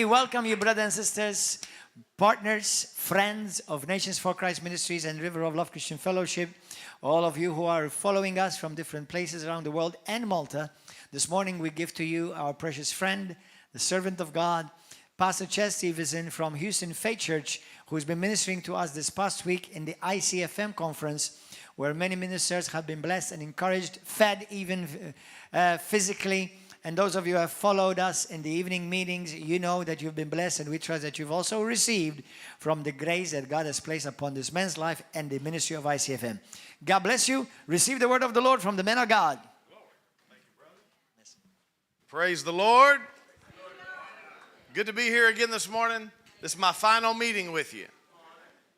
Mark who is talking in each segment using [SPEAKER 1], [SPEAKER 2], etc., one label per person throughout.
[SPEAKER 1] me welcome you, brothers and sisters, partners, friends of Nations for Christ Ministries and River of Love Christian Fellowship, all of you who are following us from different places around the world and Malta. This morning we give to you our precious friend, the servant of God, Pastor Stevenson from Houston Faith Church, who's been ministering to us this past week in the ICFM conference, where many ministers have been blessed and encouraged, fed even physically. And those of you who have followed us in the evening meetings, you know that you've been blessed, and we trust that you've also received from the grace that God has placed upon this man's life and the ministry of ICFM. God bless you. Receive the word of the Lord from the man of God.
[SPEAKER 2] Thank you, brother. Yes. Praise the Lord. Good to be here again this morning. This is my final meeting with you.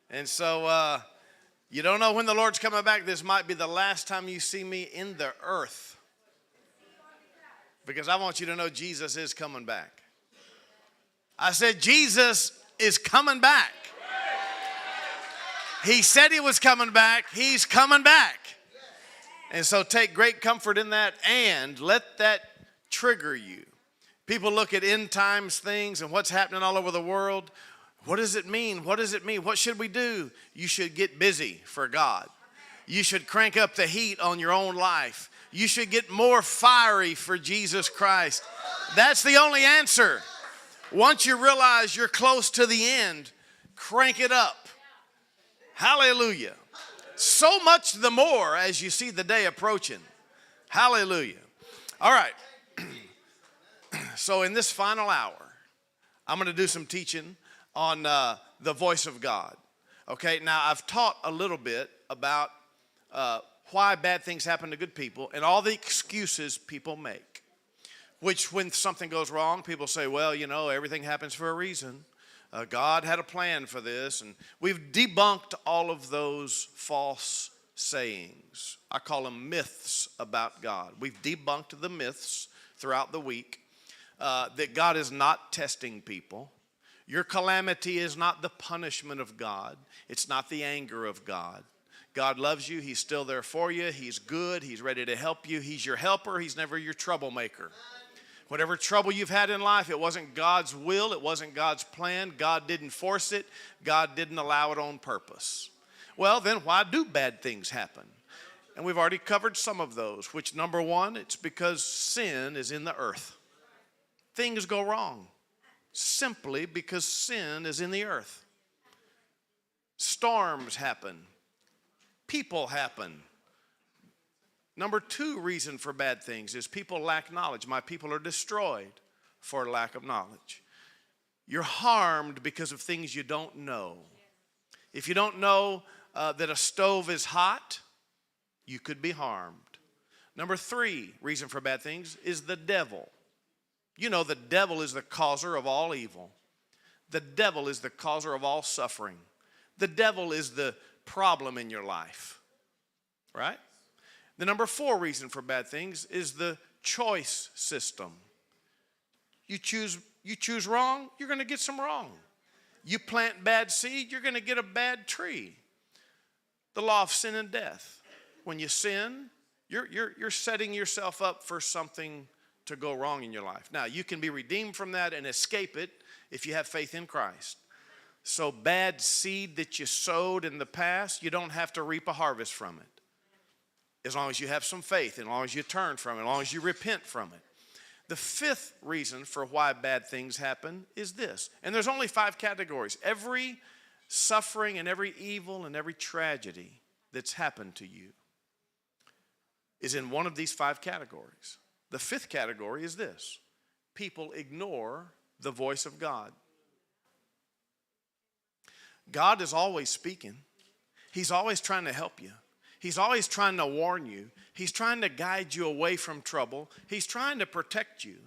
[SPEAKER 2] And so you don't know when the Lord's coming back. This might be the last time you see me in the earth. Because I want you to know Jesus is coming back. I said Jesus is coming back. He said he was coming back. He's coming back. And so take great comfort in that and let that trigger you. People look at end times things and what's happening all over the world. What does it mean? What does it mean? What should we do? You should get busy for God. You should crank up the heat on your own life. You should get more fiery for Jesus Christ. That's the only answer. Once you realize you're close to the end, crank it up. Hallelujah. So much the more as you see the day approaching. Hallelujah. All right. So in this final hour, I'm going to do some teaching on the voice of God. Okay, now I've taught a little bit about why bad things happen to good people and all the excuses people make. Which when something goes wrong, people say, well, you know, everything happens for a reason. God had a plan for this. And we've debunked all of those false sayings. I call them myths about God. We've debunked the myths throughout the week that God is not testing people. Your calamity is not the punishment of God. It's not the anger of God. God loves you. He's still there for you. He's good. He's ready to help you. He's your helper. He's never your troublemaker. Whatever trouble you've had in life, it wasn't God's will. It wasn't God's plan. God didn't force it. God didn't allow it on purpose. Well, then why do bad things happen? And we've already covered some of those, which number one, it's because sin is in the earth. Things go wrong simply because sin is in the earth. Storms happen. People happen. Number two reason for bad things is people lack knowledge. My people are destroyed for lack of knowledge. You're harmed because of things you don't know. If you don't know that a stove is hot, you could be harmed. Number three reason for bad things is the devil. You know the devil is the causer of all evil. The devil is the causer of all suffering. The devil is the problem in your life, right? The number four reason for bad things is the choice system. You choose wrong, you're going to get some wrong. You plant bad seed, you're going to get a bad tree. The law of sin and death. When you sin, you're setting yourself up for something to go wrong in your life. Now, you can be redeemed from that and escape it if you have faith in Christ. So bad seed that you sowed in the past, you don't have to reap a harvest from it. As long as you have some faith, as long as you turn from it, as long as you repent from it. The fifth reason for why bad things happen is this. And there's only 5 categories. Every suffering and every evil and every tragedy that's happened to you is in one of these 5 categories. The 5th category is this. People ignore the voice of God. God is always speaking. He's always trying to help you. He's always trying to warn you. He's trying to guide you away from trouble. He's trying to protect you.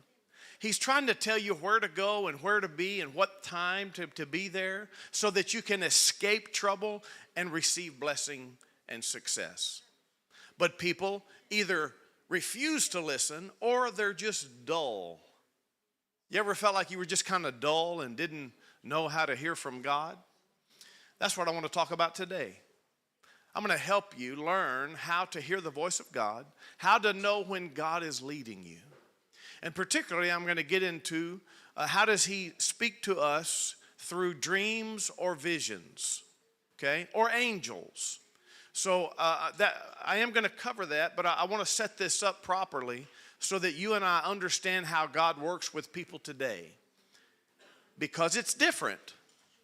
[SPEAKER 2] He's trying to tell you where to go and where to be and what time to be there so that you can escape trouble and receive blessing and success. But people either refuse to listen or they're just dull. You ever felt like you were just kind of dull and didn't know how to hear from God? That's what I want to talk about today. I'm going to help you learn how to hear the voice of God, how to know when God is leading you. And particularly, I'm going to get into How does he speak to us? Through dreams or visions, okay, or angels. So that I am going to cover that, but I want to set this up properly so that you and I understand how God works with people today, because it's different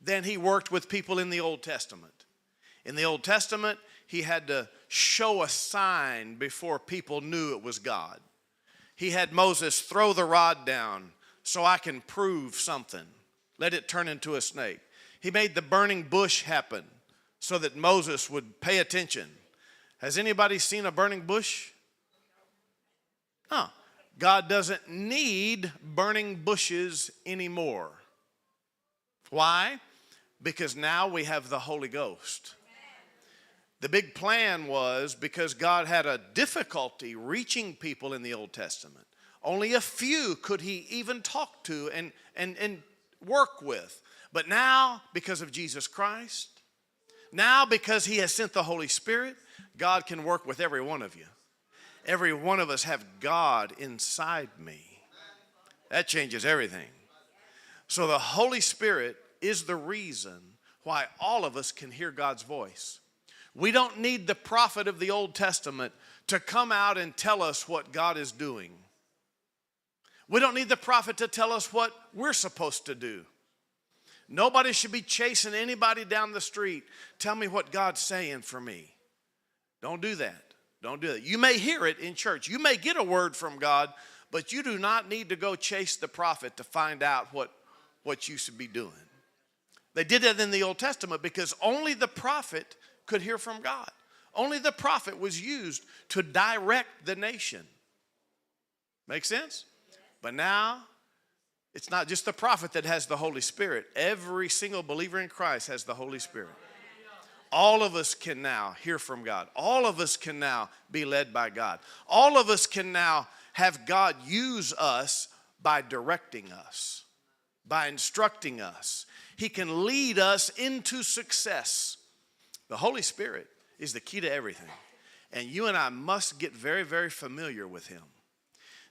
[SPEAKER 2] than he worked with people in the Old Testament. In the Old Testament, he had to show a sign before people knew it was God. He had Moses throw the rod down so I can prove something. Let it turn into a snake. He made the burning bush happen so that Moses would pay attention. Has anybody seen a burning bush? No. God doesn't need burning bushes anymore. Why? Because now we have the Holy Ghost. The big plan was because God had a difficulty reaching people in the Old Testament. Only a few could he even talk to and work with. But now, because of Jesus Christ, now because he has sent the Holy Spirit, God can work with every one of you. Every one of us have God inside me. That changes everything. So the Holy Spirit is the reason why all of us can hear God's voice. We don't need the prophet of the Old Testament to come out and tell us what God is doing. We don't need the prophet to tell us what we're supposed to do. Nobody should be chasing anybody down the street. Tell me what God's saying for me. Don't do that. Don't do that. You may hear it in church. You may get a word from God, but you do not need to go chase the prophet to find out what you should be doing. They did that in the Old Testament because only the prophet could hear from God. Only the prophet was used to direct the nation. Make sense? But now, it's not just the prophet that has the Holy Spirit. Every single believer in Christ has the Holy Spirit. All of us can now hear from God. All of us can now be led by God. All of us can now have God use us by directing us, by instructing us. He can lead us into success. The Holy Spirit is the key to everything. And you and I must get very, very familiar with him.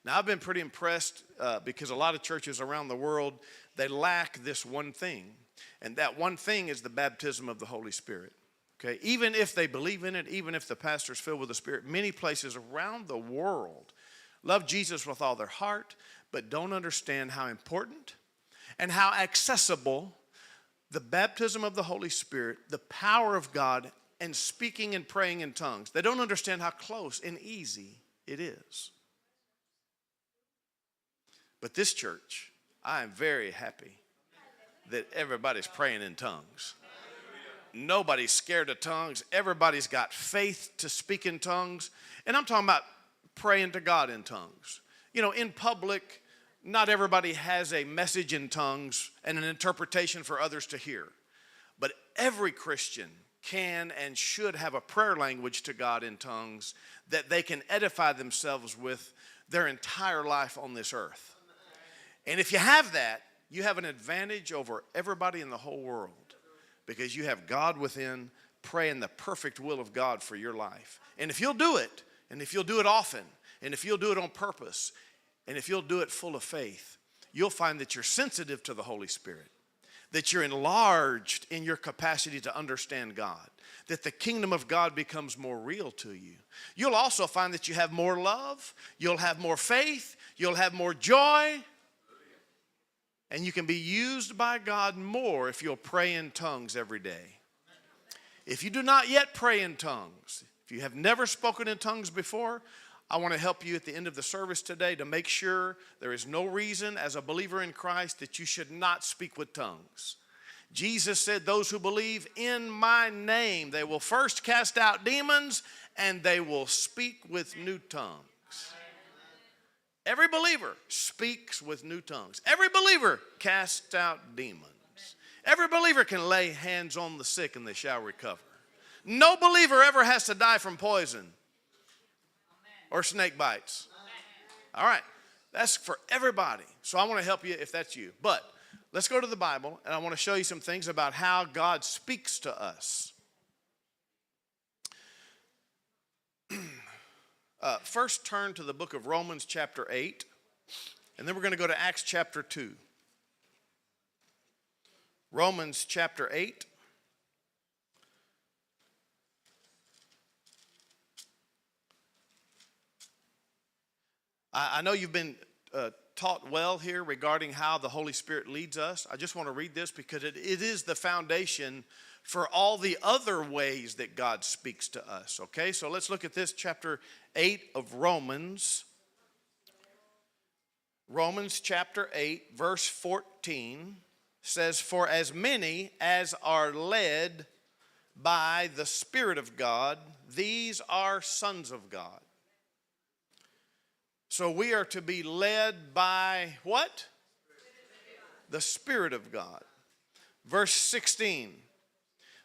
[SPEAKER 2] Now, I've been pretty impressed because a lot of churches around the world, they lack this one thing. And that one thing is the baptism of the Holy Spirit. Okay, even if they believe in it, even if the pastor's filled with the Spirit, many places around the world love Jesus with all their heart, but don't understand how important and how accessible the baptism of the Holy Spirit, the power of God, and speaking and praying in tongues. They don't understand how close and easy it is. But this church, I am very happy that everybody's praying in tongues. Nobody's scared of tongues. Everybody's got faith to speak in tongues. And I'm talking about praying to God in tongues. You know, in public, not everybody has a message in tongues and an interpretation for others to hear. But every Christian can and should have a prayer language to God in tongues that they can edify themselves with their entire life on this earth. And if you have that, you have an advantage over everybody in the whole world because you have God within praying the perfect will of God for your life. And if you'll do it, and if you'll do it often, and if you'll do it on purpose, and if you'll do it full of faith, you'll find that you're sensitive to the Holy Spirit, that you're enlarged in your capacity to understand God, that the kingdom of God becomes more real to you. You'll also find that you have more love, you'll have more faith, you'll have more joy, and you can be used by God more if you'll pray in tongues every day. If you do not yet pray in tongues, if you have never spoken in tongues before, I want to help you at the end of the service today to make sure there is no reason as a believer in Christ that you should not speak with tongues. Jesus said, those who believe in my name, they will first cast out demons and they will speak with new tongues. Every believer speaks with new tongues. Every believer casts out demons. Every believer can lay hands on the sick and they shall recover. No believer ever has to die from poison or snake bites. All right, that's for everybody. So I want to help you if that's you. But let's go to the Bible, and I want to show you some things about how God speaks to us. First, turn to the book of Romans chapter 8, and then we're going to go to Acts chapter 2. Romans chapter 8. I know you've been taught well here regarding how the Holy Spirit leads us. I just want to read this because it is the foundation for all the other ways that God speaks to us. Okay, so let's look at this, chapter 8 of Romans. Romans chapter 8, verse 14 says, "For as many as are led by the Spirit of God, these are sons of God." So we are to be led by what? The Spirit of God. Verse 16,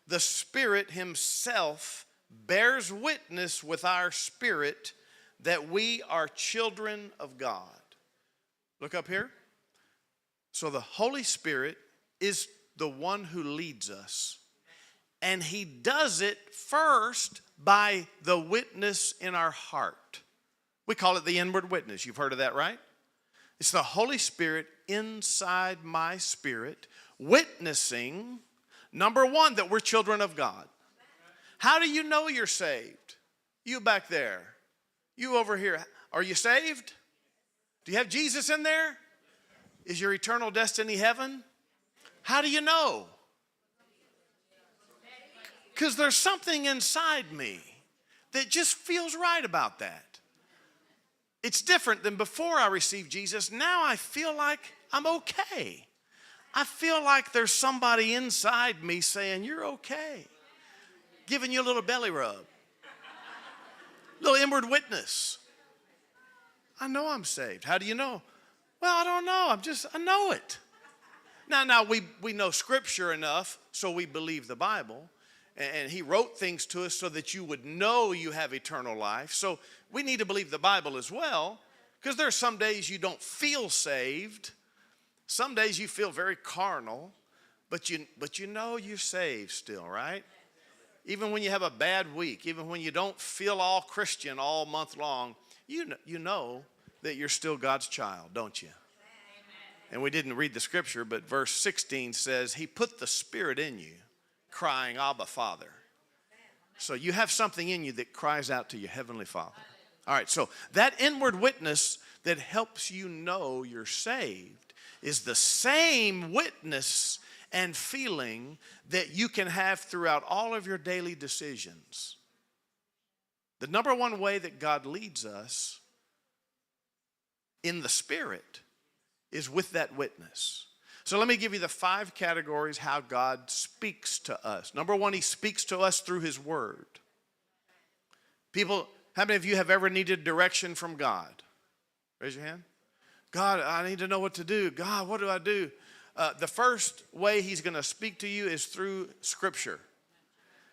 [SPEAKER 2] "The Spirit himself bears witness with our spirit that we are children of God." Look up here. So the Holy Spirit is the one who leads us. And he does it first by the witness in our heart. We call it the inward witness. You've heard of that, right? It's the Holy Spirit inside my spirit witnessing, number one, that we're children of God. How do you know you're saved? You back there. You over here. Are you saved? Do you have Jesus in there? Is your eternal destiny heaven? How do you know? Because there's something inside me that just feels right about that. It's different than before I received Jesus. Now I feel like I'm okay. I feel like there's somebody inside me saying, "You're okay." Giving you a little belly rub. Little inward witness. I know I'm saved. How do you know? Well, I don't know. I know it. Now we know Scripture enough, so we believe the Bible. And he wrote things to us so that you would know you have eternal life. So we need to believe the Bible as well, because there are some days you don't feel saved. Some days you feel very carnal, but you know you're saved still, right? Even when you have a bad week, even when you don't feel all Christian all month long, you know that you're still God's child, don't you? And we didn't read the scripture, but verse 16 says, "He put the Spirit in you, crying, Abba, Father." So you have something in you that cries out to your Heavenly Father. All right, so that inward witness that helps you know you're saved is the same witness and feeling that you can have throughout all of your daily decisions. The number one way that God leads us in the Spirit is with that witness. So let me give you the 5 categories how God speaks to us. Number one, he speaks to us through his word. People, how many of you have ever needed direction from God? Raise your hand. God, I need to know what to do. God, what do I do? The first way he's going to speak to you is through Scripture.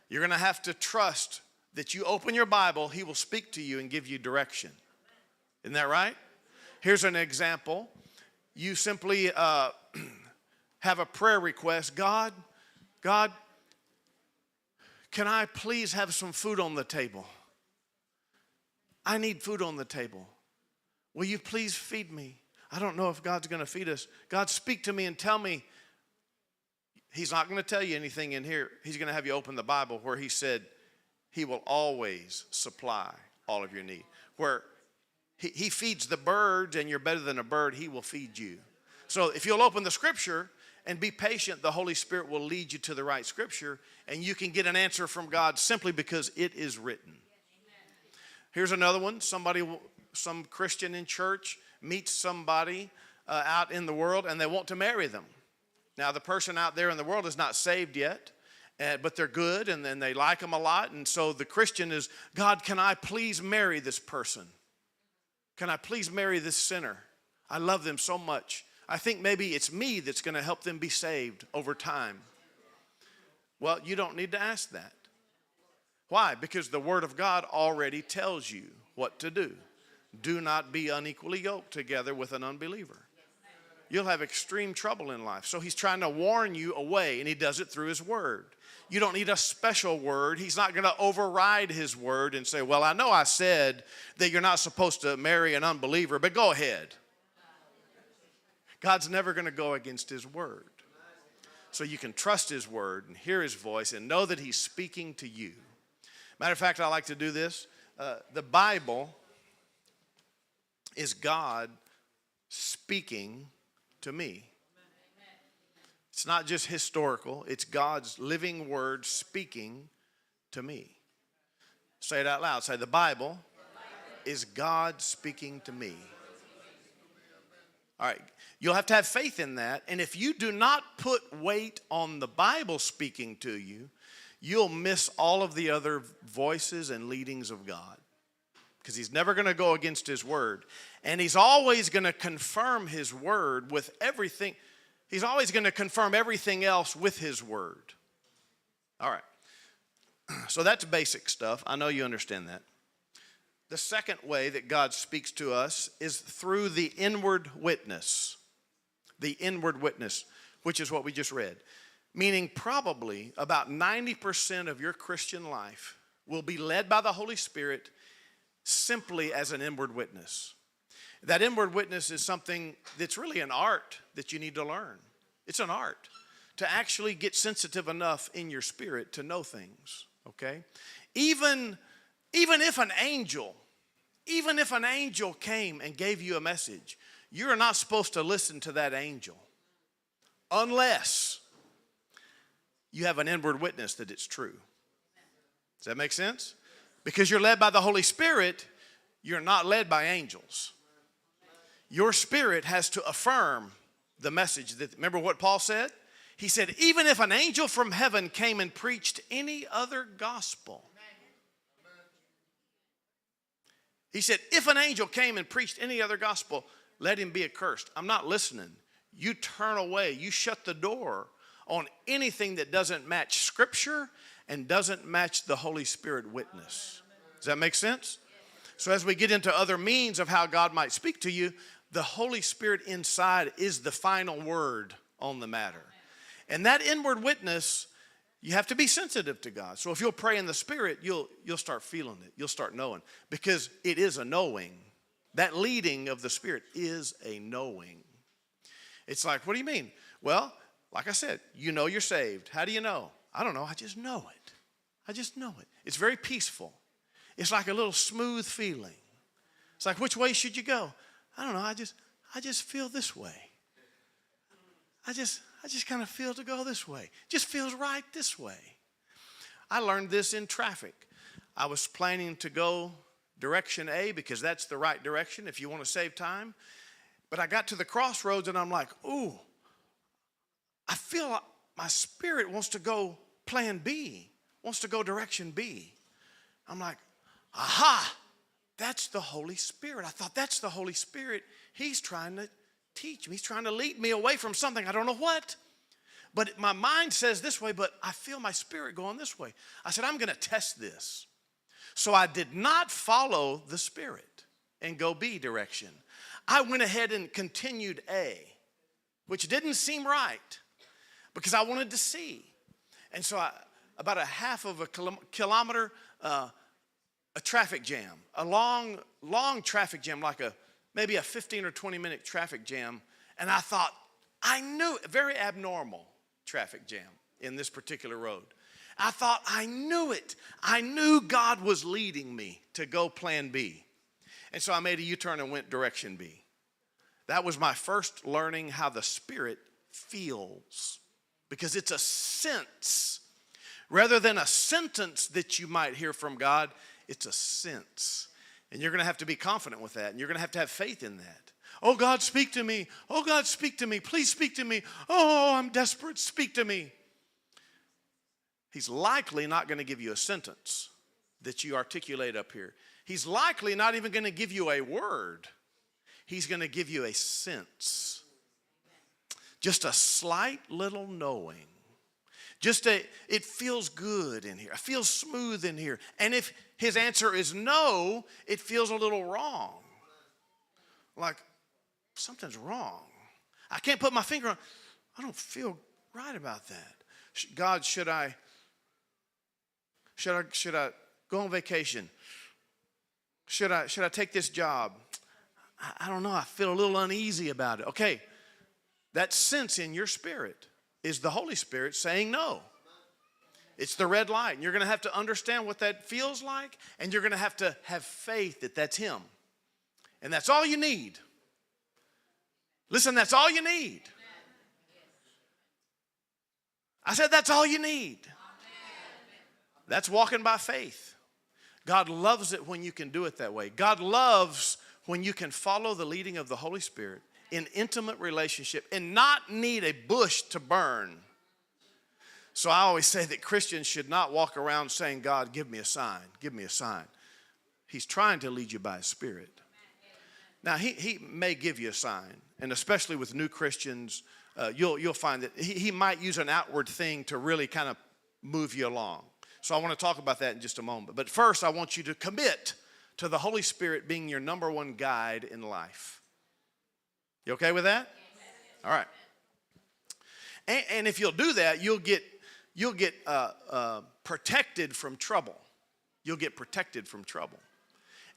[SPEAKER 2] You're going to have to trust that you open your Bible, he will speak to you and give you direction. Isn't that right? Here's an example. You simply have a prayer request. God, can I please have some food on the table? I need food on the table. Will you please feed me? I don't know if God's going to feed us. God, speak to me and tell me. He's not going to tell you anything in here. He's going to have you open the Bible where he said he will always supply all of your need. Where he feeds the birds and you're better than a bird, he will feed you. So if you'll open the scripture and be patient, the Holy Spirit will lead you to the right scripture and you can get an answer from God simply because it is written. Here's another one. Some Christian in church meets somebody out in the world and they want to marry them. Now the person out there in the world is not saved yet, but they're good and then they like them a lot. And so the Christian is, God, can I please marry this person? Can I please marry this sinner? I love them so much. I think maybe it's me that's going to help them be saved over time. Well, you don't need to ask that. Why? Because the Word of God already tells you what to do. Do not be unequally yoked together with an unbeliever. You'll have extreme trouble in life. So he's trying to warn you away, and he does it through his word. You don't need a special word. He's not going to override his word and say, well, I know I said that you're not supposed to marry an unbeliever, but go ahead. God's never going to go against his word. so you can trust his word and hear his voice and know that he's speaking to you. Matter of fact, I like to do this. The Bible is God speaking to me. It's not just historical. It's God's living word speaking to me. Say it out loud. Say, the Bible is God speaking to me. All right. You'll have to have faith in that. And if you do not put weight on the Bible speaking to you, you'll miss all of the other voices and leadings of God. Because he's never going to go against his word. And he's always going to confirm his word with everything. He's always going to confirm everything else with his word. All right. So that's basic stuff. I know you understand that. The second way that God speaks to us is through the inward witness. The inward witness, which is what we just read. Meaning probably about 90% of your Christian life will be led by the Holy Spirit simply as an inward witness. That inward witness is something that's really an art that you need to learn. It's an art to actually get sensitive enough in your spirit to know things, okay? Even if an angel came and gave you a message, you're not supposed to listen to that angel unless you have an inward witness that it's true. Does that make sense? Because you're led by the Holy Spirit, you're not led by angels. Your spirit has to affirm the message. Remember what Paul said? He said, even if an angel from heaven came and preached any other gospel. He said, if an angel came and preached any other gospel, let him be accursed. I'm not listening. You turn away. You shut the door on anything that doesn't match Scripture and doesn't match the Holy Spirit witness. Does that make sense? So as we get into other means of how God might speak to you, the Holy Spirit inside is the final word on the matter. And that inward witness, you have to be sensitive to God. So if you'll pray in the Spirit, you'll start feeling it. You'll start knowing. Because it is a knowing. That leading of the Spirit is a knowing. It's like, what do you mean? Well, like I said, you know you're saved. How do you know? I don't know. I just know it. I just know it. It's very peaceful. It's like a little smooth feeling. It's like, which way should you go? I don't know. I just feel this way. I just kind of feel to go this way. Just feels right this way. I learned this in traffic. I was planning to go direction A because that's the right direction if you want to save time. But I got to the crossroads and I'm like, ooh, I feel like my spirit wants to go plan B, wants to go direction B. I'm like, aha, that's the Holy Spirit. I thought that's the Holy Spirit. He's trying to teach me. He's trying to lead me away from something. I don't know what. But my mind says this way, but I feel my spirit going this way. I said, I'm going to test this. So I did not follow the Spirit and go B direction. I went ahead and continued A, which didn't seem right because I wanted to see. And so about a half of a kilometer, a traffic jam, a long traffic jam, like maybe a 15 or 20 minute traffic jam. And I thought, I knew, very abnormal traffic jam in this particular road. I thought, I knew it. I knew God was leading me to go plan B. And so I made a U-turn and went direction B. That was my first learning how the Spirit feels. Because it's a sense. Rather than a sentence that you might hear from God, it's a sense. And you're going to have to be confident with that. And you're going to have faith in that. Oh, God, speak to me. Oh, God, speak to me. Please speak to me. Oh, I'm desperate. Speak to me. He's likely not going to give you a sentence that you articulate up here. He's likely not even going to give you a word. He's going to give you a sense. Just a slight little knowing. It feels good in here. It feels smooth in here. And if his answer is no, it feels a little wrong. Like, something's wrong. I can't put my finger on. I don't feel right about that. God, should I go on vacation? Should I take this job? I don't know. I feel a little uneasy about it. Okay, that sense in your spirit is the Holy Spirit saying no. It's the red light. And you're going to have to understand what that feels like, and you're going to have faith that that's him. And that's all you need. Listen, that's all you need. I said that's all you need. That's walking by faith. God loves it when you can do it that way. God loves when you can follow the leading of the Holy Spirit in intimate relationship and not need a bush to burn. So I always say that Christians should not walk around saying, God, give me a sign, give me a sign. He's trying to lead you by his Spirit. Now, he may give you a sign, and especially with new Christians, you'll find that he might use an outward thing to really kind of move you along. So I want to talk about that in just a moment. But first, I want you to commit to the Holy Spirit being your number one guide in life. You okay with that? All right. And if you'll do that, you'll get protected from trouble. You'll get protected from trouble.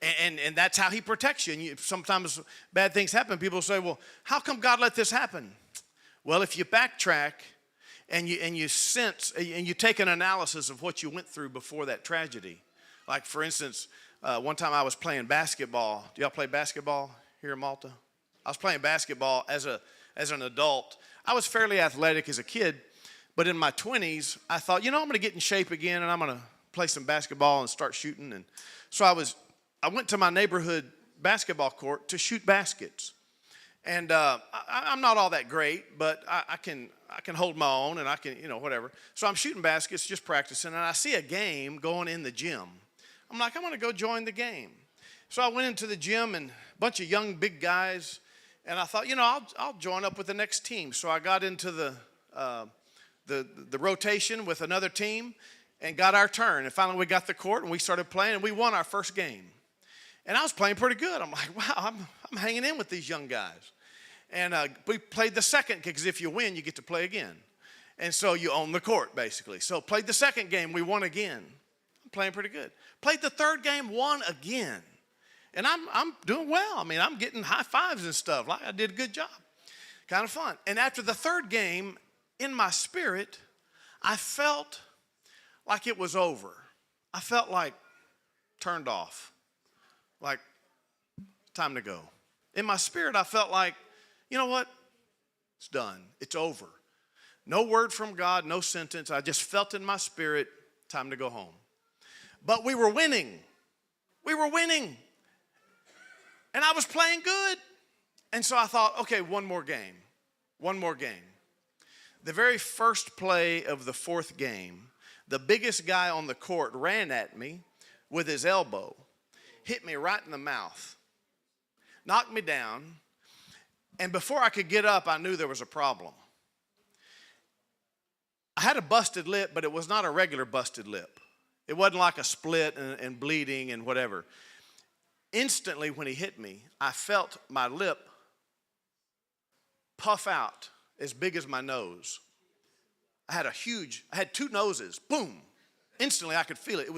[SPEAKER 2] And that's how he protects you. And sometimes bad things happen. People say, well, how come God let this happen? Well, if you backtrack and you sense and you take an analysis of what you went through before that tragedy. Like, for instance, one time I was playing basketball. Do y'all play basketball here in Malta? I was playing basketball as an adult. I was fairly athletic as a kid, but in my 20s, I thought, I'm going to get in shape again, and I'm going to play some basketball and start shooting. And so I went to my neighborhood basketball court to shoot baskets. And I'm not all that great, but I can hold my own, and I can, whatever. So I'm shooting baskets, just practicing, and I see a game going in the gym. I'm like, I'm going to go join the game. So I went into the gym, and a bunch of young, big guys, and I thought, I'll join up with the next team. So I got into the rotation with another team and got our turn. And finally we got the court, and we started playing, and we won our first game. And I was playing pretty good. I'm like, wow, I'm hanging in with these young guys. And we played the second, because if you win, you get to play again. And so you own the court, basically. So played the second game, we won again. I'm playing pretty good. Played the third game, won again. And I'm doing well. I mean, I'm getting high fives and stuff. Like, I did a good job. Kind of fun. And after the third game, in my spirit, I felt like it was over. I felt like turned off. Like, time to go. In my spirit, I felt like, you know what? It's done. It's over. No word from God, no sentence. I just felt in my spirit, time to go home. But we were winning. We were winning. And I was playing good. And so I thought, okay, one more game. One more game. The very first play of the fourth game, the biggest guy on the court ran at me with his elbow, hit me right in the mouth, knocked me down, and before I could get up, I knew there was a problem. I had a busted lip, but it was not a regular busted lip. It wasn't like a split and bleeding and whatever. Instantly, when he hit me, I felt my lip puff out as big as my nose. I had two noses. Boom. Instantly, I could feel it.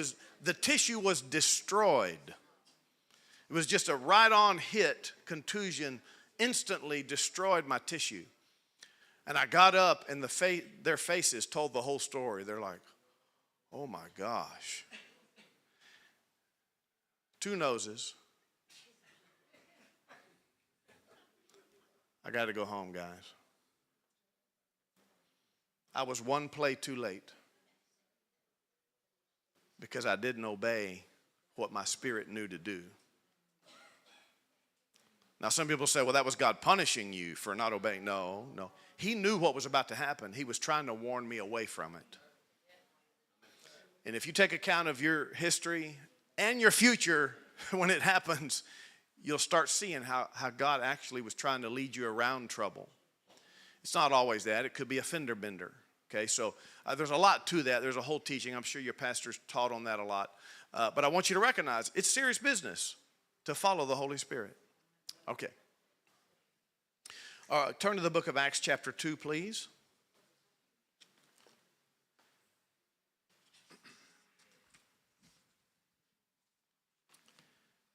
[SPEAKER 2] The tissue was destroyed. It was just a right-on hit, contusion, instantly destroyed my tissue. And I got up, and their faces told the whole story. They're like, oh my gosh. Two noses. I got to go home, guys. I was one play too late because I didn't obey what my spirit knew to do. Now, some people say, well, that was God punishing you for not obeying. No. He knew what was about to happen. He was trying to warn me away from it. And if you take account of your history and your future when it happens, you'll start seeing how God actually was trying to lead you around trouble. It's not always that. It could be a fender bender. Okay, so there's a lot to that. There's a whole teaching. I'm sure your pastor's taught on that a lot. But I want you to recognize it's serious business to follow the Holy Spirit. Okay. All right, turn to the book of Acts chapter 2, please.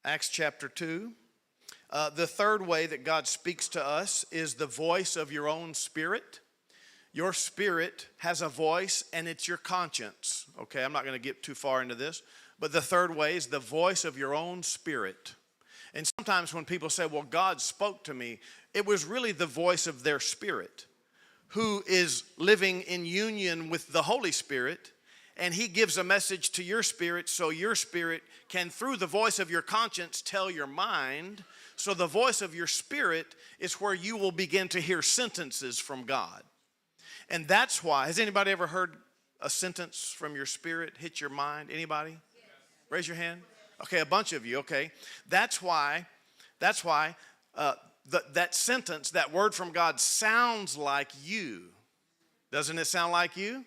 [SPEAKER 2] Acts chapter 2. The third way that God speaks to us is the voice of your own spirit. Your spirit has a voice, and it's your conscience. Okay, I'm not going to get too far into this. But the third way is the voice of your own spirit. And sometimes when people say, well, God spoke to me, it was really the voice of their spirit, who is living in union with the Holy Spirit, and he gives a message to your spirit, so your spirit can, through the voice of your conscience, tell your mind. So the voice of your spirit is where you will begin to hear sentences from God. And that's why, has anybody ever heard a sentence from your spirit hit your mind? Anybody? Yes. Raise your hand. Okay, a bunch of you, okay. That's why that sentence, that word from God sounds like you. Doesn't it sound like you? Yes.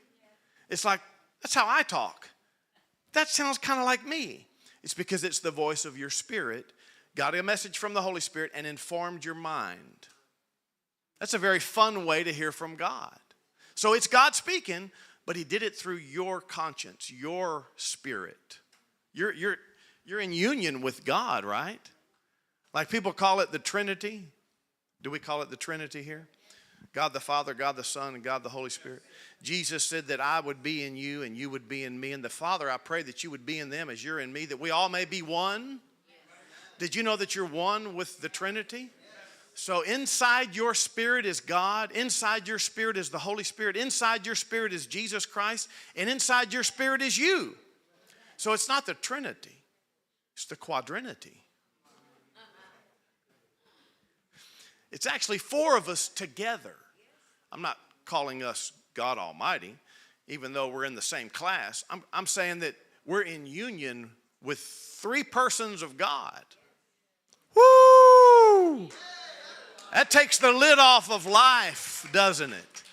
[SPEAKER 2] It's like, that's how I talk. That sounds kind of like me. It's because it's the voice of your spirit, got a message from the Holy Spirit, and informed your mind. That's a very fun way to hear from God. So it's God speaking, but he did it through your conscience, your spirit. You're in union with God, right? Like people call it the Trinity. Do we call it the Trinity here? God the Father, God the Son, and God the Holy Spirit. Jesus said that I would be in you and you would be in me. And the Father, I pray that you would be in them as you're in me, that we all may be one. Did you know that you're one with the Trinity? So inside your spirit is God, inside your spirit is the Holy Spirit, inside your spirit is Jesus Christ, and inside your spirit is you. So it's not the Trinity, it's the quadrinity. It's actually four of us together. I'm not calling us God Almighty, even though we're in the same class. I'm saying that we're in union with three persons of God. Woo! That takes the lid off of life, doesn't it?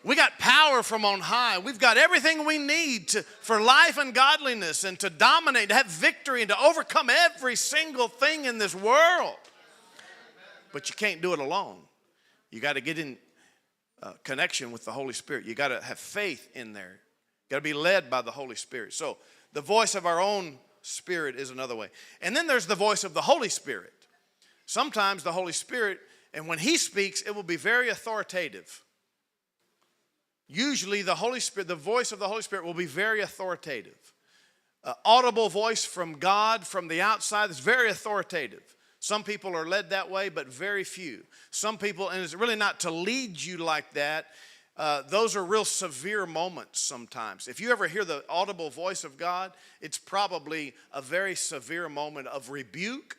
[SPEAKER 2] We got power from on high. We've got everything we need for life and godliness and to dominate, to have victory and to overcome every single thing in this world. But you can't do it alone. You got to get in connection with the Holy Spirit. You got to have faith in there. You got to be led by the Holy Spirit. So the voice of our own spirit is another way. And then there's the voice of the Holy Spirit. Sometimes the Holy Spirit, and when he speaks, it will be very authoritative. Usually the Holy Spirit, the voice of the Holy Spirit will be very authoritative. Audible voice from God from the outside is very authoritative. Some people are led that way, but very few. Some people, and it's really not to lead you like that. Those are real severe moments sometimes. If you ever hear the audible voice of God, it's probably a very severe moment of rebuke,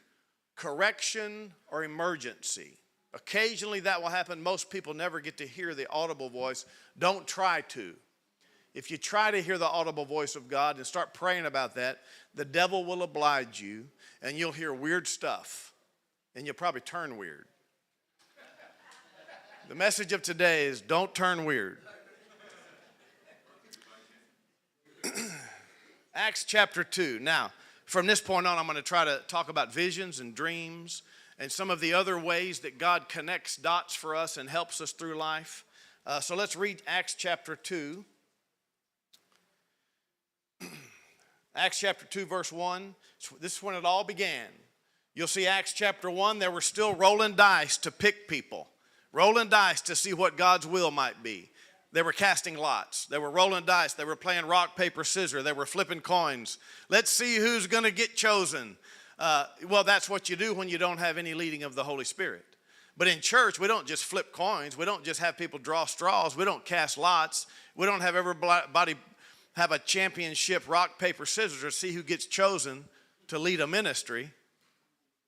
[SPEAKER 2] correction, or emergency. Occasionally that will happen. Most people never get to hear the audible voice. Don't try to. If you try to hear the audible voice of God and start praying about that, the devil will oblige you and you'll hear weird stuff and you'll probably turn weird. The message of today is don't turn weird. Acts chapter 2. Now, from this point on, I'm going to try to talk about visions and dreams and some of the other ways that God connects dots for us and helps us through life. So let's read Acts chapter 2. Acts chapter 2, verse 1. This is when it all began. You'll see Acts chapter 1, they were still rolling dice to pick people. Rolling dice to see what God's will might be. They were casting lots. They were rolling dice. They were playing rock, paper, scissors. They were flipping coins. Let's see who's going to get chosen. Well, that's what you do when you don't have any leading of the Holy Spirit. But in church, we don't just flip coins. We don't just have people draw straws. We don't cast lots. We don't have everybody have a championship rock, paper, scissors to see who gets chosen to lead a ministry.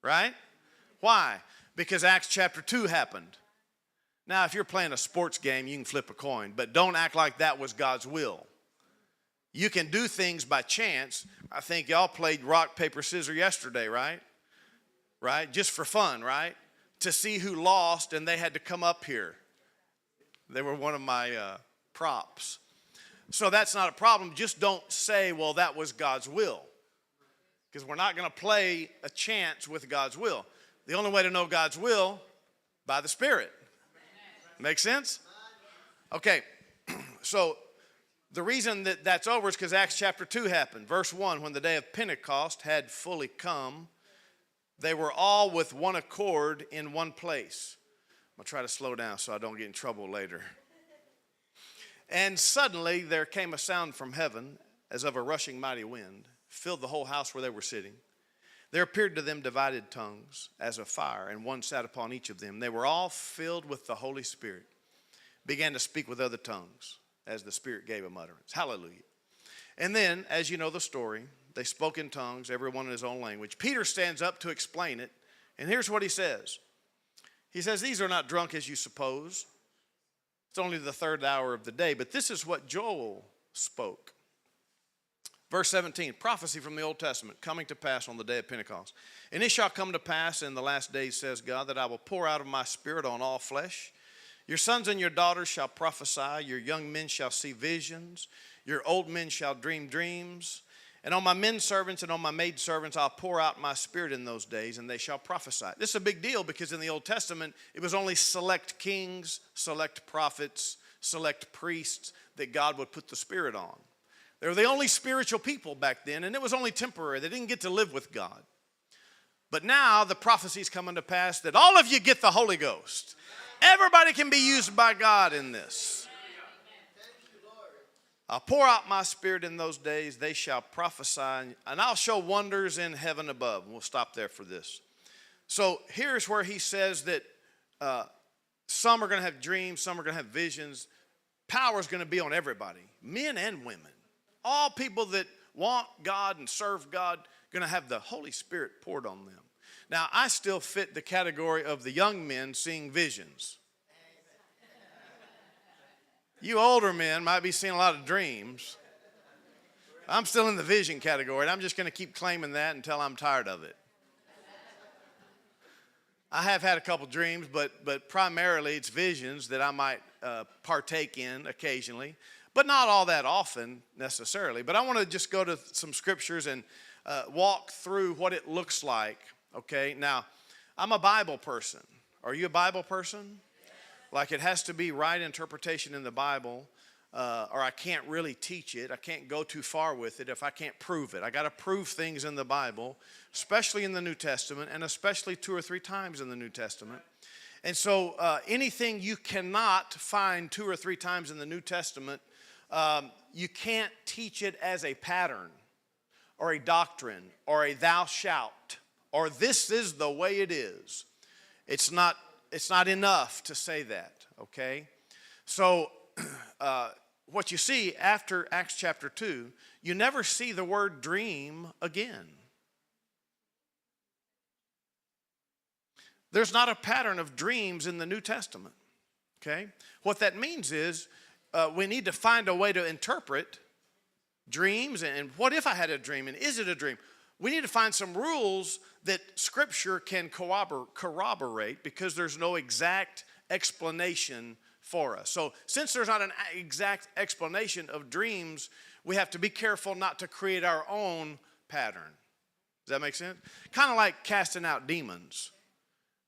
[SPEAKER 2] Right? Why? Because Acts chapter 2 happened. Now, if you're playing a sports game, you can flip a coin, but don't act like that was God's will. You can do things by chance. I think y'all played rock, paper, scissors yesterday, right? Right? Just for fun, right? To see who lost, and they had to come up here. They were one of my props. So that's not a problem. Just don't say, well, that was God's will. Because we're not going to play a chance with God's will. The only way to know God's will, by the Spirit. Make sense? Okay, so the reason that that's over is because Acts chapter 2 happened. Verse 1, when the day of Pentecost had fully come, they were all with one accord in one place. I'm going to try to slow down so I don't get in trouble later. And suddenly there came a sound from heaven as of a rushing mighty wind, filled the whole house where they were sitting. There appeared to them divided tongues as of fire, and one sat upon each of them. They were all filled with the Holy Spirit, began to speak with other tongues as the Spirit gave them utterance. Hallelujah. And then, as you know the story, they spoke in tongues, everyone in his own language. Peter stands up to explain it, and here's what he says. He says, these are not drunk as you suppose. It's only the third hour of the day, but this is what Joel spoke. Verse 17, prophecy from the Old Testament, coming to pass on the day of Pentecost. And it shall come to pass in the last days, says God, that I will pour out of my Spirit on all flesh. Your sons and your daughters shall prophesy. Your young men shall see visions. Your old men shall dream dreams. And on my men servants and on my maid servants I'll pour out my Spirit in those days, and they shall prophesy. This is a big deal because in the Old Testament, it was only select kings, select prophets, select priests that God would put the Spirit on. They were the only spiritual people back then, and it was only temporary. They didn't get to live with God. But now the prophecy's coming to pass that all of you get the Holy Ghost. Everybody can be used by God in this. I'll pour out my Spirit in those days. They shall prophesy, and I'll show wonders in heaven above. And we'll stop there for this. So here's where he says that some are going to have dreams, some are going to have visions. Power is going to be on everybody, men and women. All people that want God and serve God going to have the Holy Spirit poured on them. Now, I still fit the category of the young men seeing visions. You older men might be seeing a lot of dreams. I'm still in the vision category, and I'm just going to keep claiming that until I'm tired of it. I have had a couple dreams, but primarily it's visions that I might partake in occasionally, but not all that often necessarily. But I want to just go to some scriptures and walk through what it looks like, okay? Now, I'm a Bible person. Are you a Bible person? Like it has to be right interpretation in the Bible, or I can't really teach it. I can't go too far with it if I can't prove it. I got to prove things in the Bible, especially in the New Testament, and especially 2 or 3 times in the New Testament. And so anything you cannot find 2 or 3 times in the New Testament, you can't teach it as a pattern or a doctrine or a thou shalt or this is the way it is. It's not enough to say that, okay? So what you see after Acts chapter 2, you never see the word dream again. There's not a pattern of dreams in the New Testament, okay? What that means is we need to find a way to interpret dreams, and what if I had a dream, and is it a dream? We need to find some rules that Scripture can corroborate because there's no exact explanation for us. So since there's not an exact explanation of dreams, we have to be careful not to create our own pattern. Does that make sense? Kind of like casting out demons.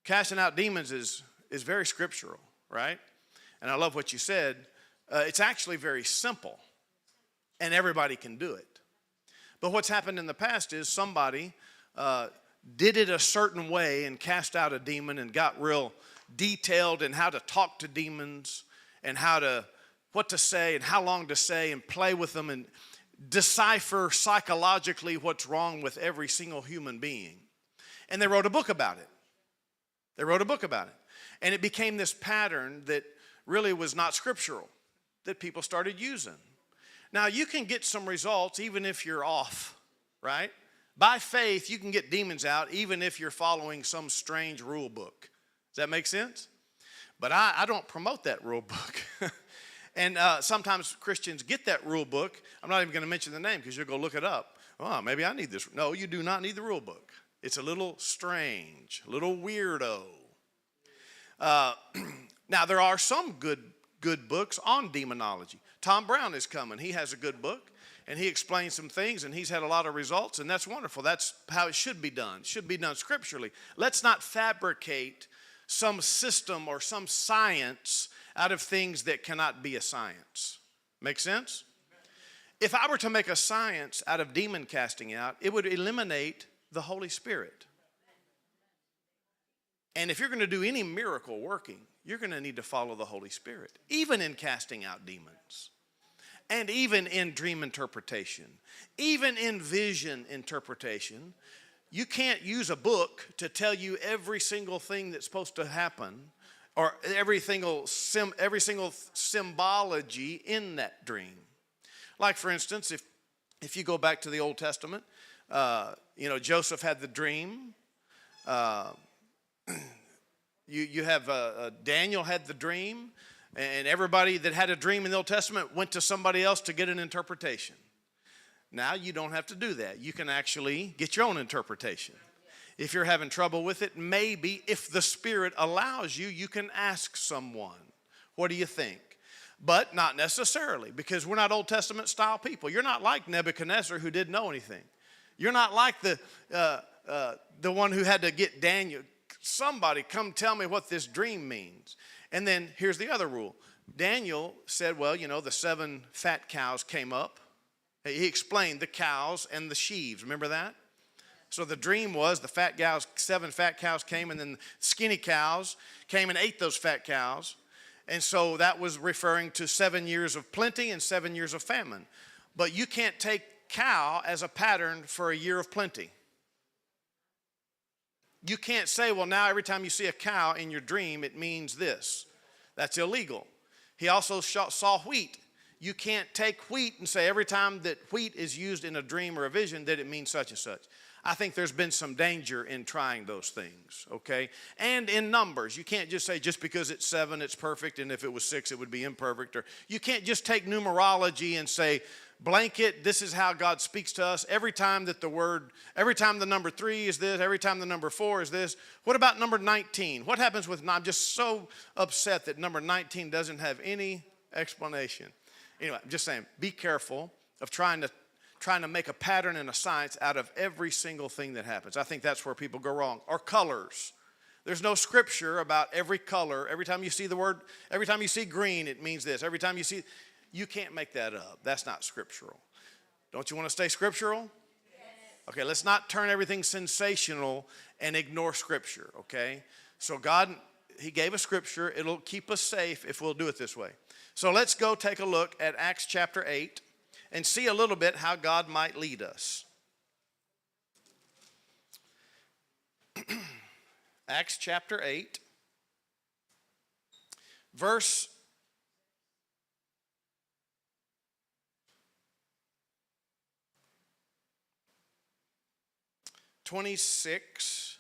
[SPEAKER 2] Casting out demons is very scriptural, right? And I love what you said. It's actually very simple, and everybody can do it. But what's happened in the past is somebody did it a certain way and cast out a demon and got real detailed in how to talk to demons and what to say and how long to say and play with them and decipher psychologically what's wrong with every single human being. And they wrote a book about it. And it became this pattern that really was not scriptural that people started using. Now, you can get some results even if you're off, right? By faith, you can get demons out even if you're following some strange rule book. Does that make sense? But I don't promote that rule book. And sometimes Christians get that rule book. I'm not even going to mention the name because you'll go look it up. Oh, maybe I need this. No, you do not need the rule book. It's a little strange, a little weirdo. Now, there are some good books on demonology. Tom Brown is coming. He has a good book, and he explains some things, and he's had a lot of results, and that's wonderful. That's how it should be done. It should be done scripturally. Let's not fabricate some system or some science out of things that cannot be a science. Make sense? If I were to make a science out of demon casting out, it would eliminate the Holy Spirit. And if you're going to do any miracle working, you're going to need to follow the Holy Spirit, even in casting out demons, and even in dream interpretation, even in vision interpretation. You can't use a book to tell you every single thing that's supposed to happen, or every single symbology in that dream. Like, for instance, if you go back to the Old Testament, Joseph had the dream. You have Daniel had the dream, and everybody that had a dream in the Old Testament went to somebody else to get an interpretation. Now you don't have to do that. You can actually get your own interpretation. If you're having trouble with it, maybe if the Spirit allows you, you can ask someone, what do you think? But not necessarily, because we're not Old Testament style people. You're not like Nebuchadnezzar, who didn't know anything. You're not like the one who had to get Daniel. Somebody come tell me what this dream means. And then here's the other rule. Daniel said, well, the 7 fat cows came up. He explained the cows and the sheaves. Remember that? So the dream was the 7 fat cows came, and then skinny cows came and ate those fat cows. And so that was referring to 7 years of plenty and 7 years of famine. But you can't take cow as a pattern for a year of plenty. You can't say, well, now every time you see a cow in your dream, it means this. That's illegal. He also saw wheat. You can't take wheat and say every time that wheat is used in a dream or a vision that it means such and such. I think there's been some danger in trying those things, okay? And in numbers, you can't just say just because it's 7, it's perfect, and if it was 6, it would be imperfect. Or you can't just take numerology and say, blanket, this is how God speaks to us. Every time the number 3 is this, every time the number 4 is this. What about number 19? What happens with, I'm just so upset that number 19 doesn't have any explanation. Anyway, I'm just saying, be careful of trying to make a pattern and a science out of every single thing that happens. I think that's where people go wrong. Or colors. There's no scripture about every color. Every time you see green, it means this. You can't make that up. That's not scriptural. Don't you want to stay scriptural? Yes. Okay, let's not turn everything sensational and ignore scripture, okay? So God, He gave us scripture. It'll keep us safe if we'll do it this way. So let's go take a look at Acts chapter 8 and see a little bit how God might lead us. Acts chapter 8, verse 26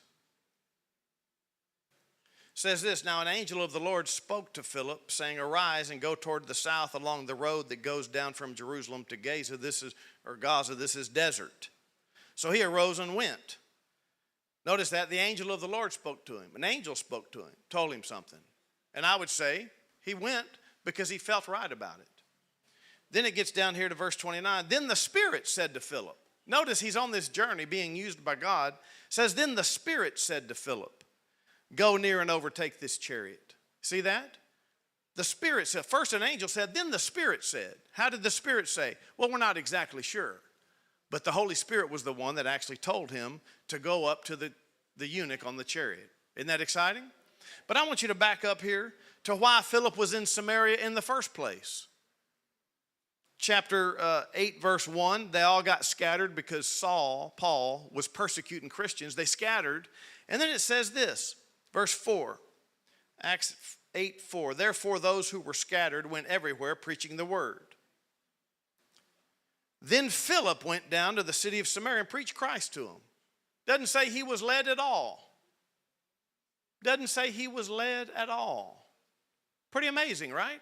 [SPEAKER 2] says this, now an angel of the Lord spoke to Philip, saying, arise and go toward the south along the road that goes down from Jerusalem to Gaza. This is desert. So he arose and went. Notice that the angel of the Lord spoke to him. An angel spoke to him, told him something. And I would say he went because he felt right about it. Then it gets down here to verse 29. Then the Spirit said to Philip. Notice he's on this journey being used by God. It says, then the Spirit said to Philip, go near and overtake this chariot. See that? The Spirit said, first an angel said, then the Spirit said. How did the Spirit say? Well, we're not exactly sure. But the Holy Spirit was the one that actually told him to go up to the eunuch on the chariot. Isn't that exciting? But I want you to back up here to why Philip was in Samaria in the first place. Chapter 8, verse 1, they all got scattered because Paul, was persecuting Christians. They scattered. And then it says this, verse 4, Acts 8:4. Therefore, those who were scattered went everywhere preaching the word. Then Philip went down to the city of Samaria and preached Christ to them. Doesn't say he was led at all. Doesn't say he was led at all. Pretty amazing, right?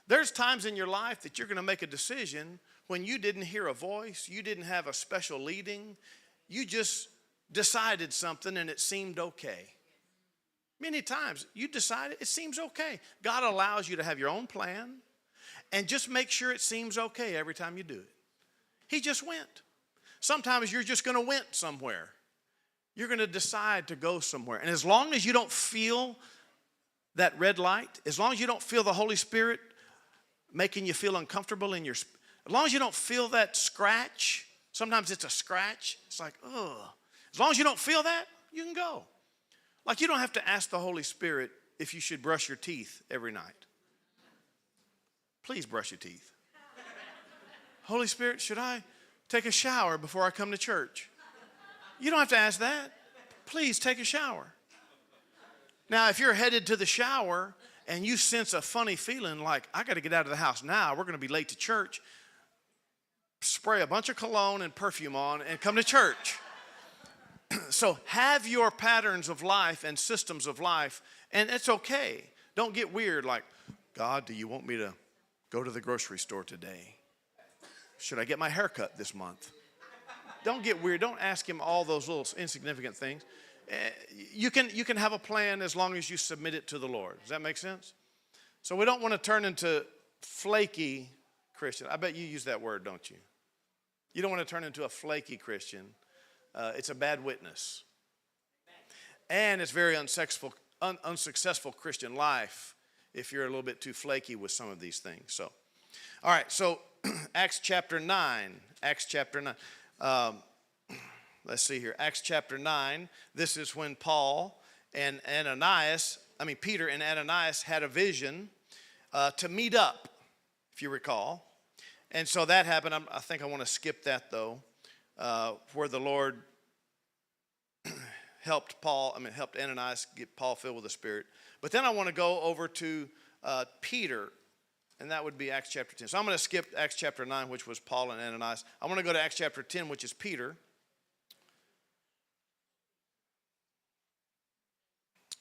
[SPEAKER 2] There's times in your life that you're going to make a decision when you didn't hear a voice, you didn't have a special leading, you just decided something and it seemed okay. Many times you decide it seems okay. God allows you to have your own plan and just make sure it seems okay every time you do it. He just went. Sometimes you're just going to went somewhere. You're going to decide to go somewhere. And as long as you don't feel that red light, as long as you don't feel the Holy Spirit making you feel uncomfortable as long as you don't feel that scratch, sometimes it's a scratch, it's like, ugh. As long as you don't feel that, you can go. Like you don't have to ask the Holy Spirit if you should brush your teeth every night. Please brush your teeth. Holy Spirit, should I take a shower before I come to church? You don't have to ask that. Please take a shower. Now, if you're headed to the shower and you sense a funny feeling like, I got to get out of the house now, we're going to be late to church, spray a bunch of cologne and perfume on and come to church. So have your patterns of life and systems of life, and it's okay. Don't get weird like, God, do you want me to go to the grocery store today? Should I get my hair cut this month? Don't get weird. Don't ask him all those little insignificant things. You can have a plan as long as you submit it to the Lord. Does that make sense? So we don't want to turn into flaky Christian. I bet you use that word, don't you? You don't want to turn into a flaky Christian. It's a bad witness. And it's very unsuccessful Christian life if you're a little bit too flaky with some of these things. So, all right, so Acts chapter 9. Acts chapter 9. Let's see here. Acts chapter 9. This is when Peter and Ananias had a vision to meet up, if you recall. And so that happened. I think I want to skip that, though, where the Lord helped Ananias get Paul filled with the Spirit. But then I want to go over to Peter, and that would be Acts chapter 10. So I'm going to skip Acts chapter 9, which was Paul and Ananias. I want to go to Acts chapter 10, which is Peter.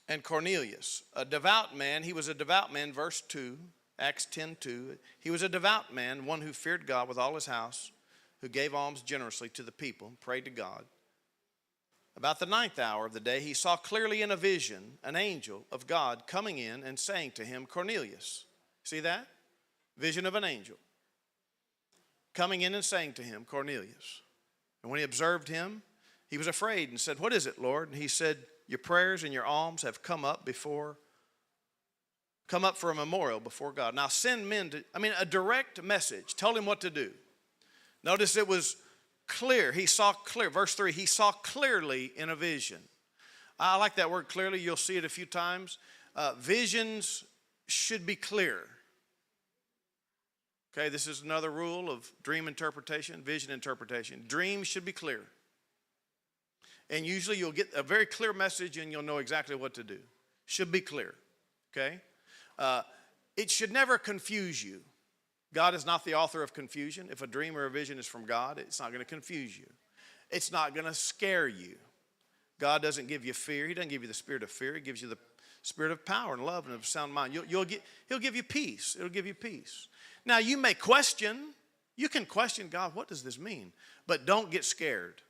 [SPEAKER 2] And Cornelius, a devout man. He was a devout man, verse 2, Acts 10:2. He was a devout man, one who feared God with all his house, who gave alms generously to the people, prayed to God. About the 9th hour of the day, he saw clearly in a vision an angel of God coming in and saying to him, Cornelius. See that? Vision of an angel. Coming in and saying to him, Cornelius. And when he observed him, he was afraid and said, what is it, Lord? And he said, your prayers and your alms have come up for a memorial before God. Now send men a direct message. Told him what to do. Notice it was clear. He saw clear. Verse 3, he saw clearly in a vision. I like that word clearly. You'll see it a few times. Visions should be clear. Okay, this is another rule of dream interpretation, vision interpretation. Dreams should be clear. And usually you'll get a very clear message and you'll know exactly what to do. Should be clear, okay? It should never confuse you. God is not the author of confusion. If a dream or a vision is from God, it's not going to confuse you. It's not going to scare you. God doesn't give you fear. He doesn't give you the spirit of fear. He gives you the spirit of power and love and of sound mind. He'll give you peace. It'll give you peace. Now, you may question. You can question, God, what does this mean? But don't get scared.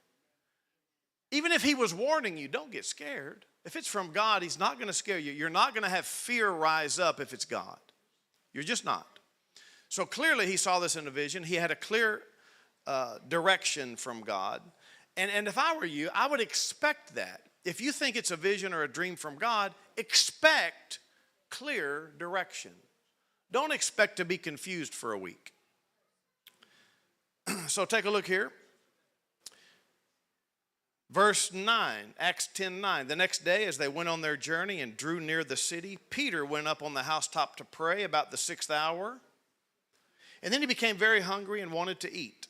[SPEAKER 2] Even if he was warning you, don't get scared. If it's from God, he's not going to scare you. You're not going to have fear rise up if it's God. You're just not. So clearly he saw this in a vision. He had a clear direction from God. And if I were you, I would expect that. If you think it's a vision or a dream from God, expect clear direction. Don't expect to be confused for a week. So take a look here. Verse 9, Acts 10:9. The next day, as they went on their journey and drew near the city, Peter went up on the housetop to pray about the 6th hour. And then he became very hungry and wanted to eat.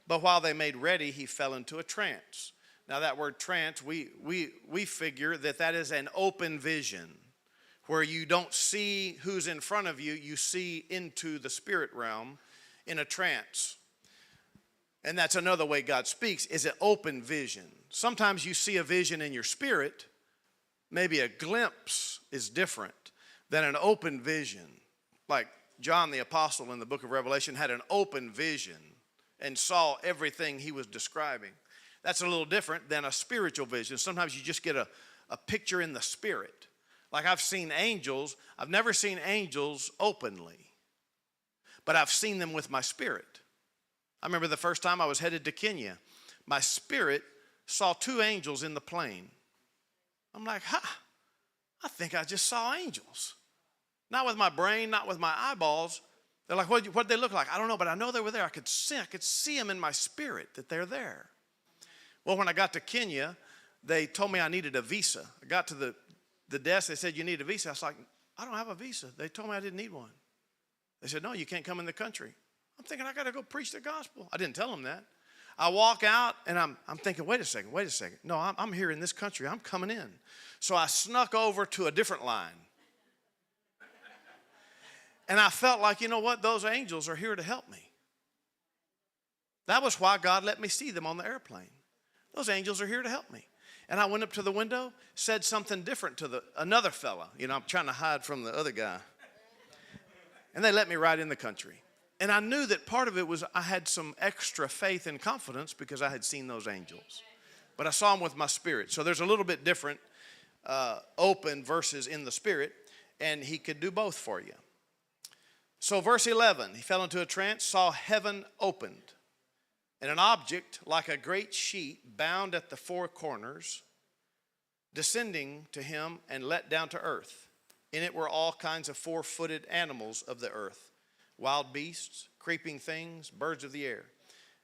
[SPEAKER 2] But while they made ready, he fell into a trance. Now that word trance, we figure that is an open vision, where you don't see who's in front of you, you see into the spirit realm in a trance. And that's another way God speaks, is an open vision. Sometimes you see a vision in your spirit. Maybe a glimpse is different than an open vision. Like John the Apostle in the book of Revelation had an open vision and saw everything he was describing. That's a little different than a spiritual vision. Sometimes you just get a picture in the spirit. Like I've seen angels. I've never seen angels openly, but I've seen them with my spirit. I remember the first time I was headed to Kenya, my spirit saw 2 angels in the plane. I'm like, I think I just saw angels. Not with my brain, not with my eyeballs. They're like, what'd they look like? I don't know, but I know they were there. I could see them in my spirit that they're there. Well, when I got to Kenya, they told me I needed a visa. I got to the the desk, they said, you need a visa. I was like, I don't have a visa. They told me I didn't need one. They said, no, you can't come in the country. I'm thinking, I got to go preach the gospel. I didn't tell them that. I walk out, and I'm thinking, wait a second. No, I'm here in this country. I'm coming in. So I snuck over to a different line. And I felt like, you know what? Those angels are here to help me. That was why God let me see them on the airplane. Those angels are here to help me. And I went up to the window, said something different to another fella. You know, I'm trying to hide from the other guy. And they let me ride in the country. And I knew that part of it was I had some extra faith and confidence because I had seen those angels. But I saw them with my spirit. So there's a little bit different open versus in the spirit. And he could do both for you. So verse 11, he fell into a trance, saw heaven opened, and an object like a great sheet bound at the four corners, descending to him and let down to earth. In it were all kinds of four-footed animals of the earth, wild beasts, creeping things, birds of the air.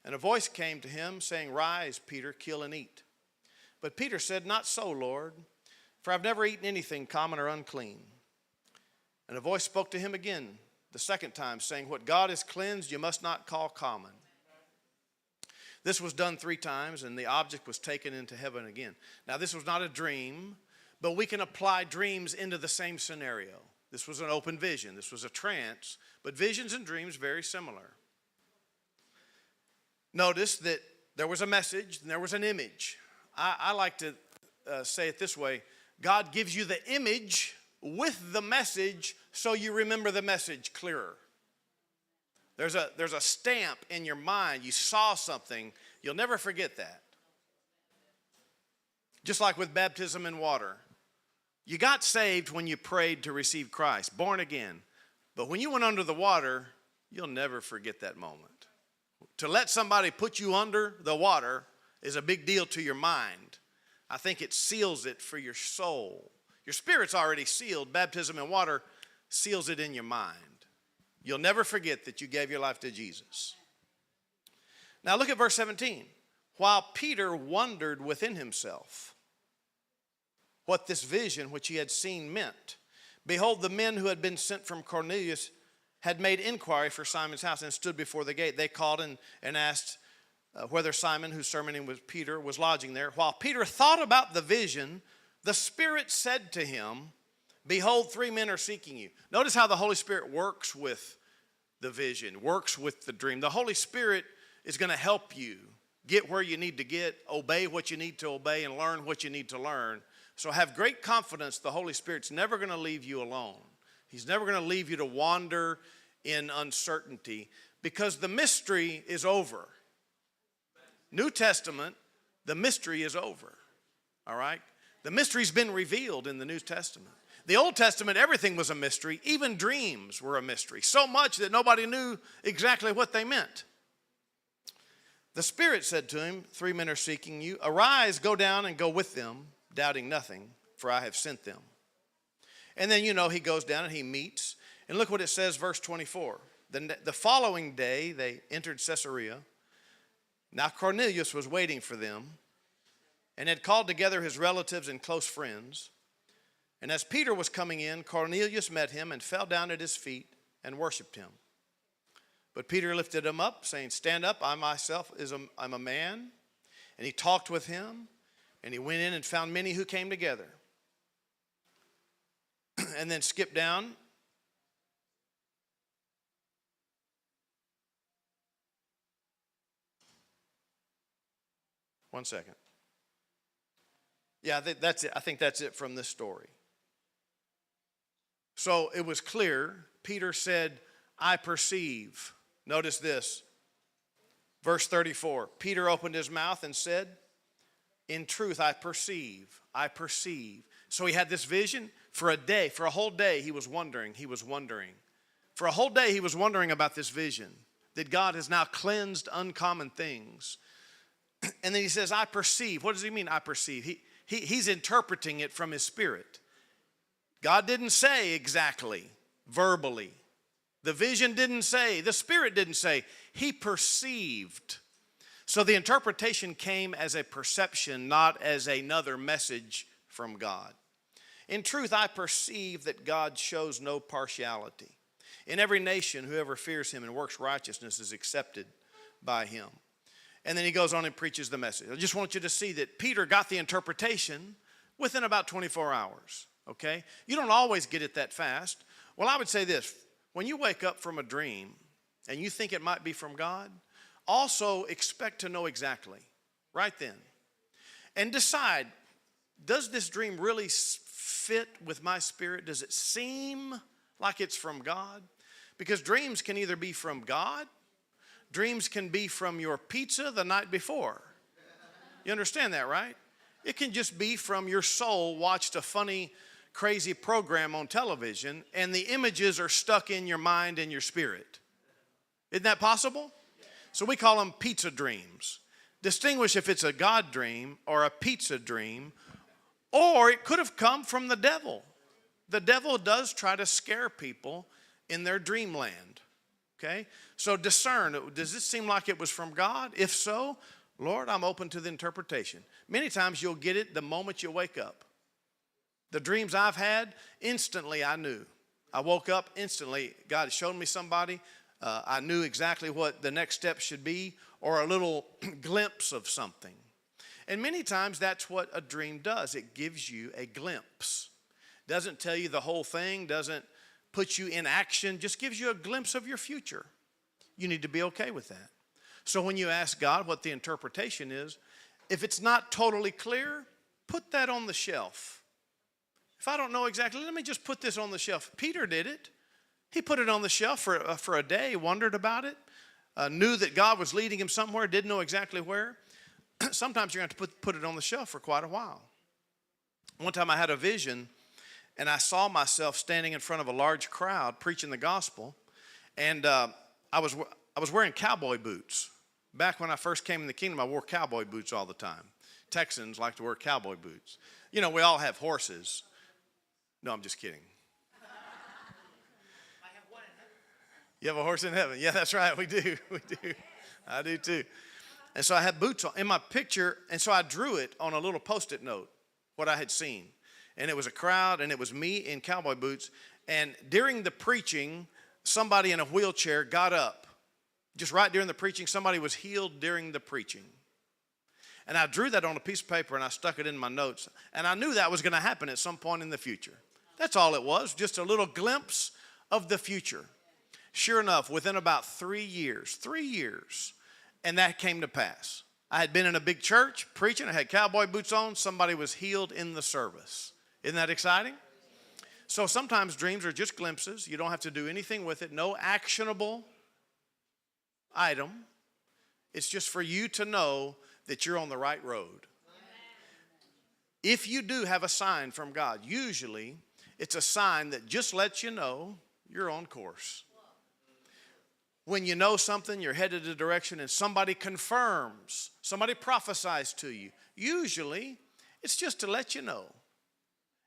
[SPEAKER 2] And a voice came to him, saying, Rise, Peter, kill and eat. But Peter said, Not so, Lord, for I've never eaten anything common or unclean. And a voice spoke to him again, the second time, saying, What God has cleansed, you must not call common. This was done 3 times, and the object was taken into heaven again. Now, this was not a dream, but we can apply dreams into the same scenario. This was an open vision. This was a trance, but visions and dreams very similar. Notice that there was a message and there was an image. I like to say it this way. God gives you the image with the message so you remember the message clearer. There's a stamp in your mind. You saw something. You'll never forget that. Just like with baptism in water. You got saved when you prayed to receive Christ, born again. But when you went under the water, you'll never forget that moment. To let somebody put you under the water is a big deal to your mind. I think it seals it for your soul. Your spirit's already sealed. Baptism in water seals it in your mind. You'll never forget that you gave your life to Jesus. Now look at verse 17. While Peter wondered within himself what this vision which he had seen meant, behold, the men who had been sent from Cornelius had made inquiry for Simon's house and stood before the gate. They called and asked whether Simon, whose surname was Peter, was lodging there. While Peter thought about the vision, the Spirit said to him, Behold, 3 men are seeking you. Notice how the Holy Spirit works with the vision, works with the dream. The Holy Spirit is going to help you get where you need to get, obey what you need to obey, and learn what you need to learn. So have great confidence the Holy Spirit's never going to leave you alone. He's never going to leave you to wander in uncertainty because the mystery is over. New Testament, the mystery is over. All right? The mystery's been revealed in the New Testament. The Old Testament, everything was a mystery. Even dreams were a mystery. So much that nobody knew exactly what they meant. The Spirit said to him, 3 men are seeking you. Arise, go down and go with them, doubting nothing, for I have sent them. And then, he goes down and he meets. And look what it says, verse 24. The following day, they entered Caesarea. Now Cornelius was waiting for them and had called together his relatives and close friends. And as Peter was coming in, Cornelius met him and fell down at his feet and worshiped him. But Peter lifted him up, saying, Stand up, I myself I'm a man. And he talked with him, and he went in and found many who came together. And then skip down. One second. Yeah, that's it. I think that's it from this story. So it was clear. Peter said, I perceive. Notice this. Verse 34. Peter opened his mouth and said, In truth, I perceive. I perceive. So he had this vision for a day. For a whole day, he was wondering. For a whole day, he was wondering about this vision. That God has now cleansed uncommon things. And then he says, I perceive. What does he mean, I perceive? He's interpreting it from his spirit. God didn't say exactly, verbally. The vision didn't say, the Spirit didn't say. He perceived. So the interpretation came as a perception, not as another message from God. In truth, I perceive that God shows no partiality. In every nation, whoever fears him and works righteousness is accepted by him. And then he goes on and preaches the message. I just want you to see that Peter got the interpretation within about 24 hours, okay? You don't always get it that fast. Well, I would say this. When you wake up from a dream and you think it might be from God, also expect to know exactly right then. And decide, does this dream really fit with my spirit? Does it seem like it's from God? Because dreams can either be from God, dreams can be from your pizza the night before. You understand that, right? It can just be from your soul watched a funny, crazy program on television, and the images are stuck in your mind and your spirit. Isn't that possible? So we call them pizza dreams. Distinguish if it's a God dream or a pizza dream, or it could have come from the devil. The devil does try to scare people in their dreamland. Okay? So discern, does this seem like it was from God? If so, Lord, I'm open to the interpretation. Many times you'll get it the moment you wake up. The dreams I've had, instantly I knew. I woke up instantly, God showed me somebody. I knew exactly what the next step should be, or a little glimpse of something. And many times that's what a dream does. It gives you a glimpse. Doesn't tell you the whole thing, doesn't put you in action, just gives you a glimpse of your future. You need to be okay with that. So when you ask God what the interpretation is, if it's not totally clear, put that on the shelf. If I don't know exactly, let me just put this on the shelf. Peter did it. He put it on the shelf for a day, wondered about it, knew that God was leading him somewhere, didn't know exactly where. Sometimes you're going to have to put it on the shelf for quite a while. One time I had a vision, and I saw myself standing in front of a large crowd preaching the gospel, and I was wearing cowboy boots. Back when I first came in the kingdom, I wore cowboy boots all the time. Texans like to wear cowboy boots. You know, we all have horses. No, I'm just kidding. You have a horse in heaven. Yeah, that's right. We do. We do. I do too. And so I had boots on in my picture, and so I drew it on a little Post-it note, what I had seen. And it was a crowd, and it was me in cowboy boots. And during the preaching, somebody in a wheelchair got up. Just right during the preaching, somebody was healed during the preaching. And I drew that on a piece of paper, and I stuck it in my notes. And I knew that was going to happen at some point in the future. That's all it was, just a little glimpse of the future. Sure enough, within about 3 years, and that came to pass. I had been in a big church preaching. I had cowboy boots on. Somebody was healed in the service. Isn't that exciting? So sometimes dreams are just glimpses. You don't have to do anything with it. No actionable item. It's just for you to know that you're on the right road. If you do have a sign from God, usually it's a sign that just lets you know you're on course. When you know something, you're headed a direction, and somebody confirms, somebody prophesies to you. Usually, it's just to let you know.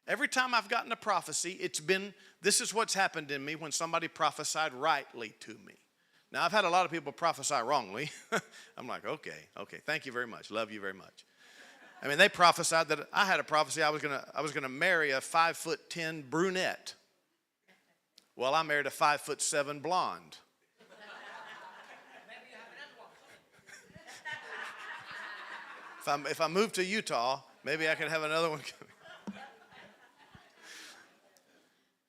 [SPEAKER 2] Every time I've gotten a prophecy, it's been, this is what's happened in me when somebody prophesied rightly to me. Now, I've had a lot of people prophesy wrongly. I'm like, okay, thank you very much. Love you very much. I mean, they prophesied that I had a prophecy I was gonna marry a 5'10" brunette. Well, I married a 5'7" blonde. If I move to Utah, maybe I could have another one coming.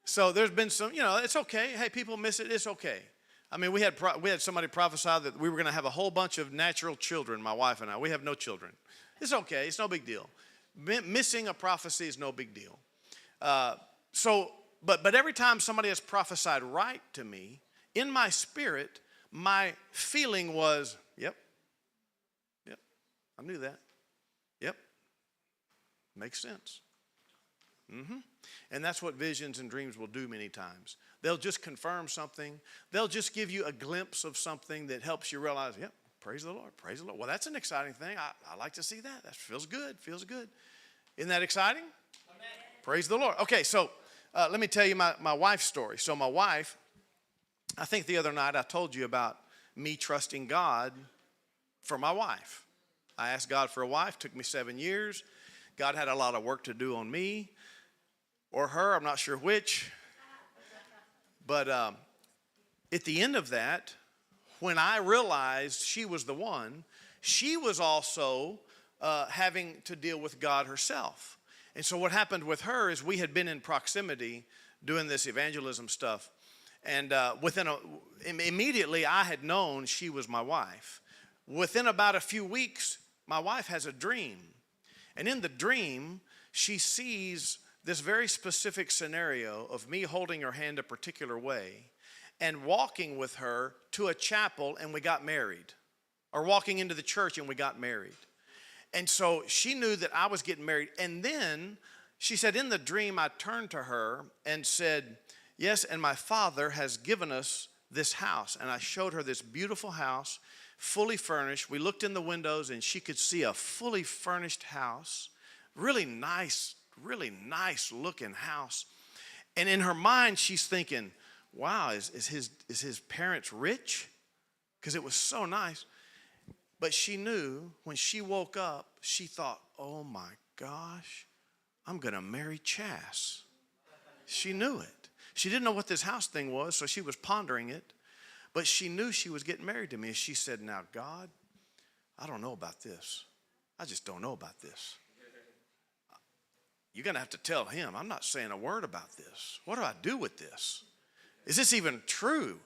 [SPEAKER 2] So there's been some, it's okay. Hey, people miss it. It's okay. I mean, we had somebody prophesy that we were going to have a whole bunch of natural children, my wife and I. We have no children. It's okay. It's no big deal. Missing a prophecy is no big deal. But every time somebody has prophesied right to me, in my spirit, my feeling was, yep, I knew that. Yep, makes sense. And that's what visions and dreams will do many times. They'll just confirm something. They'll just give you a glimpse of something that helps you realize, yep, praise the Lord, praise the Lord. Well, that's an exciting thing. I like to see that. That feels good. Isn't that exciting? Amen. Praise the Lord. Okay, so let me tell you my wife's story. So my wife, I think the other night I told you about me trusting God for my wife. I asked God for a wife. Took me 7 years. God had a lot of work to do on me. or her, I'm not sure which. But at the end of that, when I realized she was the one, she was also having to deal with God herself. And so what happened with her is we had been in proximity doing this evangelism stuff. And immediately I had known she was my wife. Within about a few weeks, my wife has a dream. And in the dream, she sees this very specific scenario of me holding her hand a particular way and walking with her to a chapel, and we got married. Or walking into the church and we got married. And so she knew that I was getting married. And then she said, in the dream, I turned to her and said, yes, and my Father has given us this house. And I showed her this beautiful house, fully furnished. We looked in the windows and she could see a fully furnished house. Really nice looking house. And in her mind, she's thinking, wow, is his parents rich? Because it was so nice. But she knew when she woke up, she thought, oh my gosh, I'm going to marry Chas. She knew it. She didn't know what this house thing was, so she was pondering it. But she knew she was getting married to me. And she said, now, God, I don't know about this. I just don't know about this. You're going to have to tell him. I'm not saying a word about this. What do I do with this? Is this even true?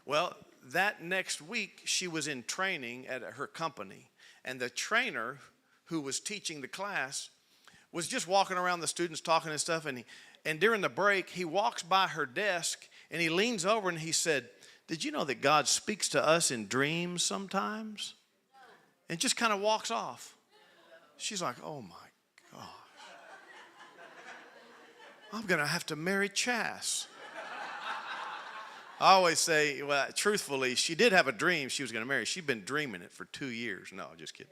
[SPEAKER 2] Well, that next week, she was in training at her company. And the trainer who was teaching the class was just walking around the students talking and stuff. And during the break, he walks by her desk and he leans over and he said, did you know that God speaks to us in dreams sometimes? And just kind of walks off. She's like, oh my gosh. I'm going to have to marry Chas. I always say, well, truthfully, she did have a dream she was going to marry. She'd been dreaming it for 2 years. No, just kidding.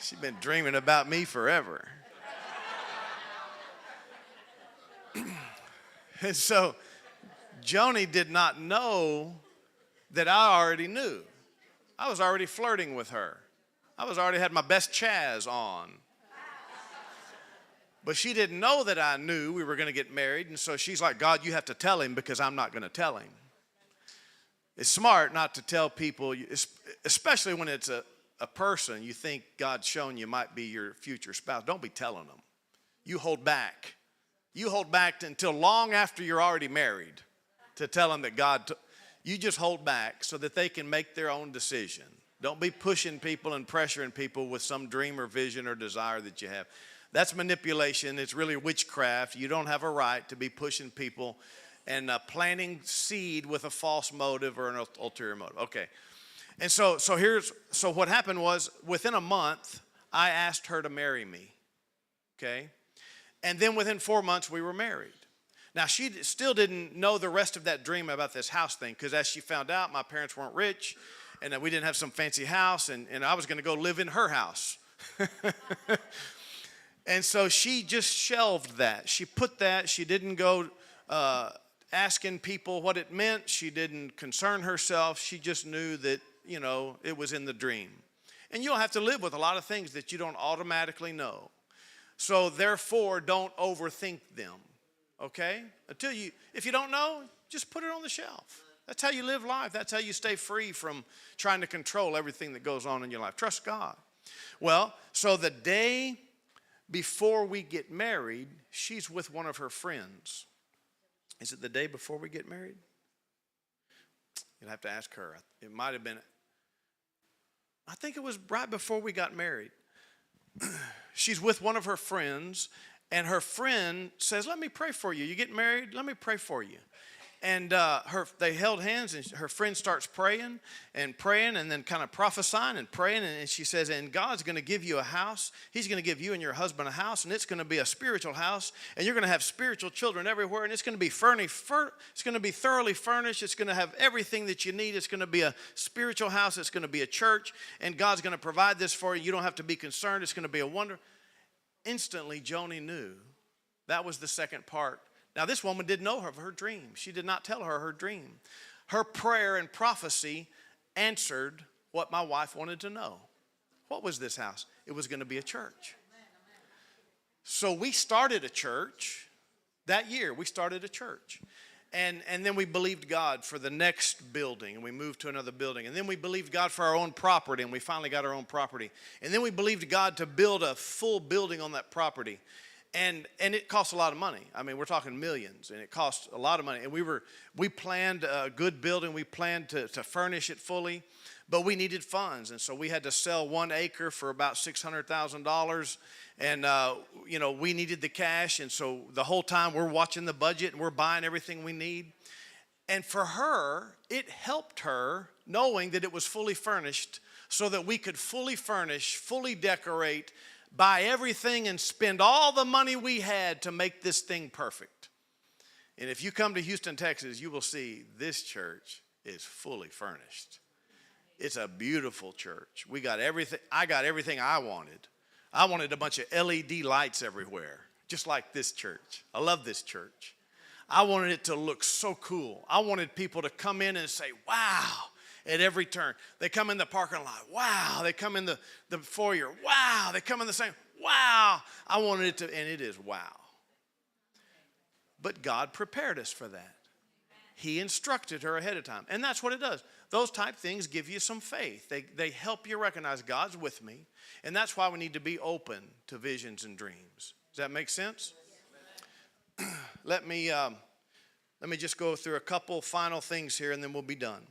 [SPEAKER 2] She'd been dreaming about me forever. And so Joni did not know that I already knew. I was already flirting with her. I was already had my best Chas on. But she didn't know that I knew we were going to get married. And so she's like, God, you have to tell him because I'm not going to tell him. It's smart not to tell people, especially when it's a person you think God's shown you might be your future spouse. Don't be telling them. You hold back. You hold back until long after you're already married to tell them that you just hold back so that they can make their own decision. Don't be pushing people and pressuring people with some dream or vision or desire that you have. That's manipulation. It's really witchcraft. You don't have a right to be pushing people and planting seed with a false motive or an ulterior motive. Okay. And so what happened was within a month, I asked her to marry me. Okay. And then within 4 months, we were married. Now, she still didn't know the rest of that dream about this house thing because as she found out, my parents weren't rich and that we didn't have some fancy house and I was going to go live in her house. And so she just shelved that. She put that. She didn't go asking people what it meant. She didn't concern herself. She just knew that, it was in the dream. And you don't have to live with a lot of things that you don't automatically know. So therefore, don't overthink them, okay? If you don't know, just put it on the shelf. That's how you live life. That's how you stay free from trying to control everything that goes on in your life. Trust God. Well, so the day before we get married, she's with one of her friends. Is it the day before we get married? You'll have to ask her. It might have been, I think it was right before we got married. She's with one of her friends, and her friend says, let me pray for you. You get married? Let me pray for you. And they held hands, and her friend starts praying, and then kind of prophesying and praying. And she says, and God's going to give you a house. He's going to give you and your husband a house, and it's going to be a spiritual house. And you're going to have spiritual children everywhere, and it's going to be it's going to be thoroughly furnished. It's going to have everything that you need. It's going to be a spiritual house. It's going to be a church, and God's going to provide this for you. You don't have to be concerned. It's going to be a wonder. Instantly, Joni knew that was the second part. Now, this woman didn't know her dream. She did not tell her dream. Her prayer and prophecy answered what my wife wanted to know. What was this house? It was going to be a church. So we started a church. That year, we started a church. And then we believed God for the next building, and we moved to another building. And then we believed God for our own property, and we finally got our own property. And then we believed God to build a full building on that property. And it cost a lot of money. I mean, we're talking millions, and it cost a lot of money. And we planned a good building. We planned to furnish it fully, but we needed funds. And so we had to sell 1 acre for about $600,000. And, we needed the cash. And so the whole time we're watching the budget and we're buying everything we need. And for her, it helped her knowing that it was fully furnished so that we could fully furnish, fully decorate, buy everything and spend all the money we had to make this thing perfect. And if you come to Houston, Texas, you will see this church is fully furnished. It's a beautiful church. We got everything. I got everything I wanted. I wanted a bunch of LED lights everywhere, just like this church. I love this church. I wanted it to look so cool. I wanted people to come in and say, wow, at every turn. They come in the parking lot, wow. They come in the foyer, wow. They come in the same, wow. I wanted it to, and it is wow. But God prepared us for that. He instructed her ahead of time. And that's what it does. Those type things give you some faith. They help you recognize God's with me. And that's why we need to be open to visions and dreams. Does that make sense? Let me just go through a couple final things here and then we'll be done.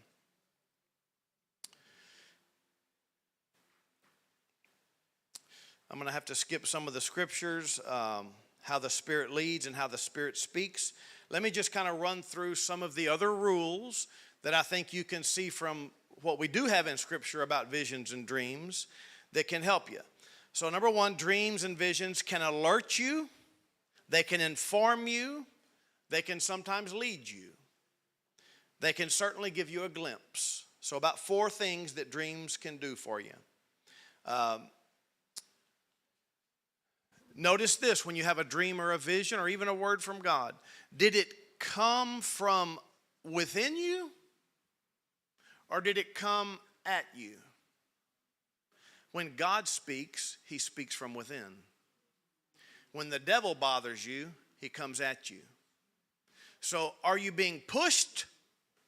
[SPEAKER 2] I'm going to have to skip some of the scriptures, how the Spirit leads and how the Spirit speaks. Let me just kind of run through some of the other rules that I think you can see from what we do have in Scripture about visions and dreams that can help you. So number one, dreams and visions can alert you. They can inform you. They can sometimes lead you. They can certainly give you a glimpse. So about 4 things that dreams can do for you. Notice this when you have a dream or a vision or even a word from God. Did it come from within you or did it come at you? When God speaks, he speaks from within. When the devil bothers you, he comes at you. So are you being pushed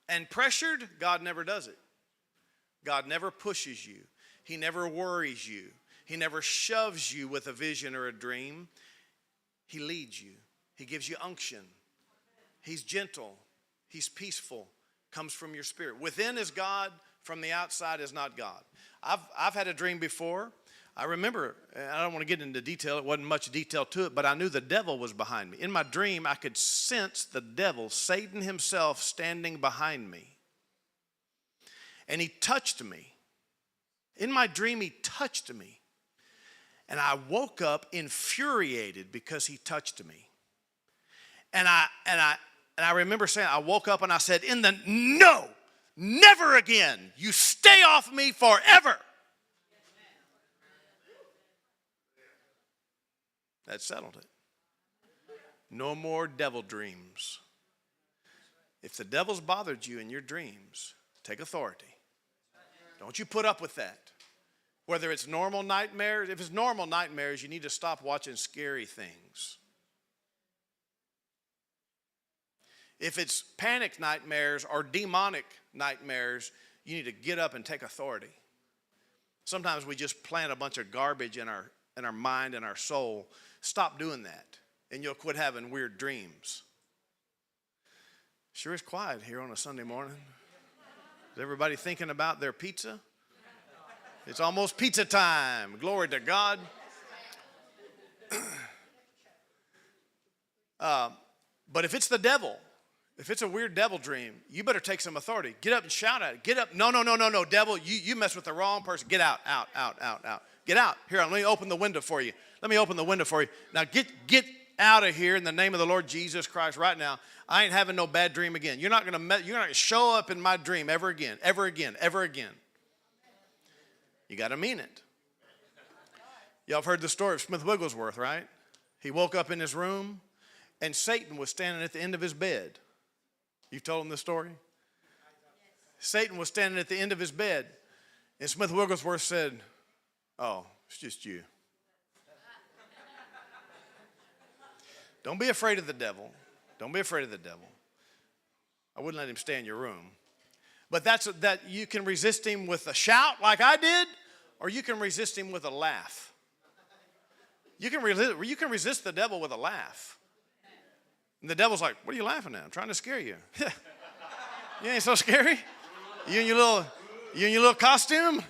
[SPEAKER 2] and pressured? God never does it. God never pushes you. He never worries you. He never shoves you with a vision or a dream. He leads you. He gives you unction. He's gentle. He's peaceful. Comes from your spirit. Within is God. From the outside is not God. I've had a dream before. I remember, I don't want to get into detail. It wasn't much detail to it, but I knew the devil was behind me. In my dream, I could sense the devil, Satan himself, standing behind me. And he touched me. In my dream, he touched me. And I woke up infuriated because he touched me. And I remember saying, I woke up and I said, no, never again. You stay off me forever. That settled it. No more devil dreams. If the devil's bothered you in your dreams, take authority. Don't you put up with that. Whether it's normal nightmares, if it's normal nightmares, you need to stop watching scary things. If it's panic nightmares or demonic nightmares, you need to get up and take authority. Sometimes we just plant a bunch of garbage in our mind and our soul. Stop doing that, and you'll quit having weird dreams. Sure is quiet here on a Sunday morning. Is everybody thinking about their pizza? It's almost pizza time. Glory to God. But if it's the devil, if it's a weird devil dream, you better take some authority. Get up and shout at it. Get up. No, devil, you mess with the wrong person. Get out. Get out. Here, let me open the window for you. Now get out of here in the name of the Lord Jesus Christ right now. I ain't having no bad dream again. You're not gonna show up in my dream ever again. You got to mean it. Y'all have heard the story of Smith Wigglesworth, right? He woke up in his room and Satan was standing at the end of his bed. You've told him the story? Satan was standing at the end of his bed and Smith Wigglesworth said, "Oh, it's just you." Don't be afraid of the devil. Don't be afraid of the devil. I wouldn't let him stay in your room. But that you can resist him with a shout like I did, or you can resist him with a laugh. You can resist the devil with a laugh. And the devil's like, what are you laughing at? I'm trying to scare you. You ain't so scary. You and your little costume,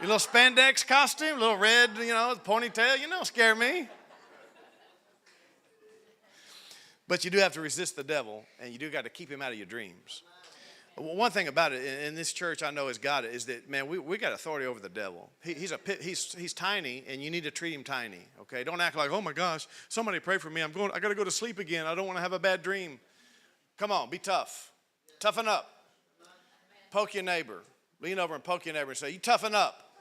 [SPEAKER 2] your little spandex costume, little red, ponytail, you don't scare me. But you do have to resist the devil, and you do got to keep him out of your dreams. One thing about it, in this church I know has got it, is that, man, we got authority over the devil. He's tiny, and you need to treat him tiny, okay? Don't act like, oh my gosh, somebody pray for me. I got to go to sleep again. I don't want to have a bad dream. Come on, be tough. Toughen up. Poke your neighbor. Lean over and poke your neighbor and say, you toughen up.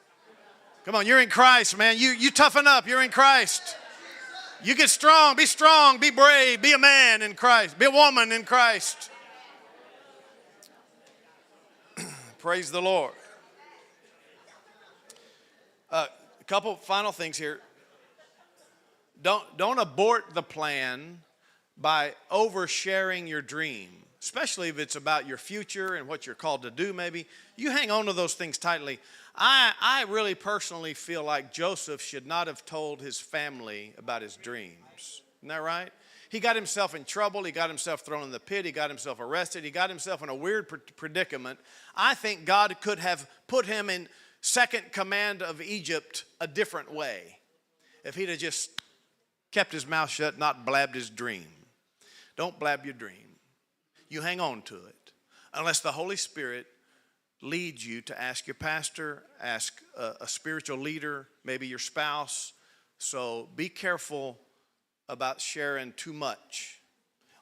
[SPEAKER 2] Come on, you're in Christ, man. You toughen up. You're in Christ. You get strong, be brave, be a man in Christ, be a woman in Christ. Praise the Lord. A couple final things here. Don't abort the plan by oversharing your dream, especially if it's about your future and what you're called to do maybe. You hang on to those things tightly. I really personally feel like Joseph should not have told his family about his dreams. Isn't that right? He got himself in trouble. He got himself thrown in the pit. He got himself arrested. He got himself in a weird predicament. I think God could have put him in second command of Egypt a different way if he'd have just kept his mouth shut, not blabbed his dream. Don't blab your dream. You hang on to it unless the Holy Spirit leads you to ask your pastor, ask a spiritual leader, maybe your spouse. So be careful about sharing too much,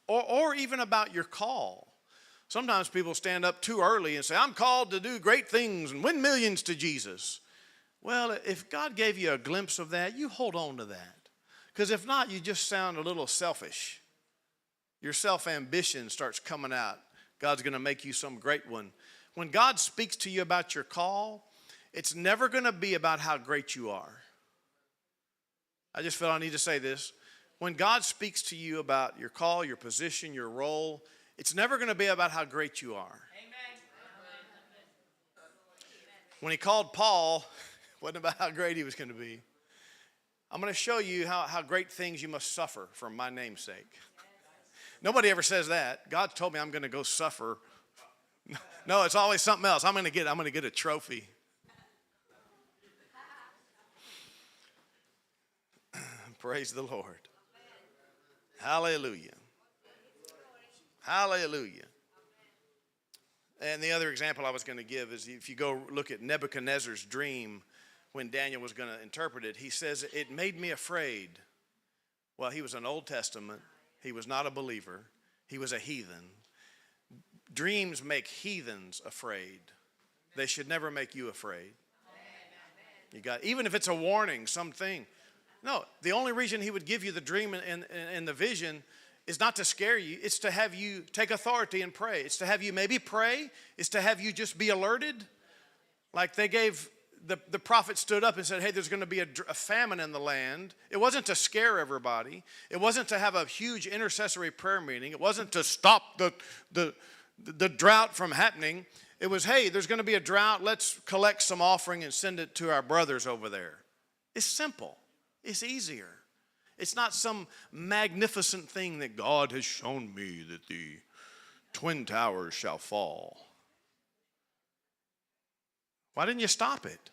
[SPEAKER 2] or even about your call. Sometimes people stand up too early and say, I'm called to do great things and win millions to Jesus. Well, if God gave you a glimpse of that, you hold on to that. Because if not, you just sound a little selfish. Your self-ambition starts coming out. God's going to make you some great one. When God speaks to you about your call, it's never going to be about how great you are. I just feel I need to say this. When God speaks to you about your call, your position, your role, it's never going to be about how great you are. Amen. When he called Paul, it wasn't about how great he was going to be. I'm going to show you how great things you must suffer for my name's sake. Nobody ever says that. God told me I'm going to go suffer. No, it's always something else. I'm going to get a trophy. Praise the Lord. Hallelujah. Hallelujah. And the other example I was going to give is if you go look at Nebuchadnezzar's dream when Daniel was going to interpret it, he says, it made me afraid. Well, he was an Old Testament. He was not a believer. He was a heathen. Dreams make heathens afraid. They should never make you afraid. Even if it's a warning, something. No, the only reason he would give you the dream and the vision is not to scare you. It's to have you take authority and pray. It's to have you maybe pray. It's to have you just be alerted. Like they gave, the prophet stood up and said, hey, there's going to be a famine in the land. It wasn't to scare everybody. It wasn't to have a huge intercessory prayer meeting. It wasn't to stop the drought from happening. It was, hey, there's going to be a drought. Let's collect some offering and send it to our brothers over there. It's simple. It's easier. It's not some magnificent thing that God has shown me that the Twin Towers shall fall. Why didn't you stop it?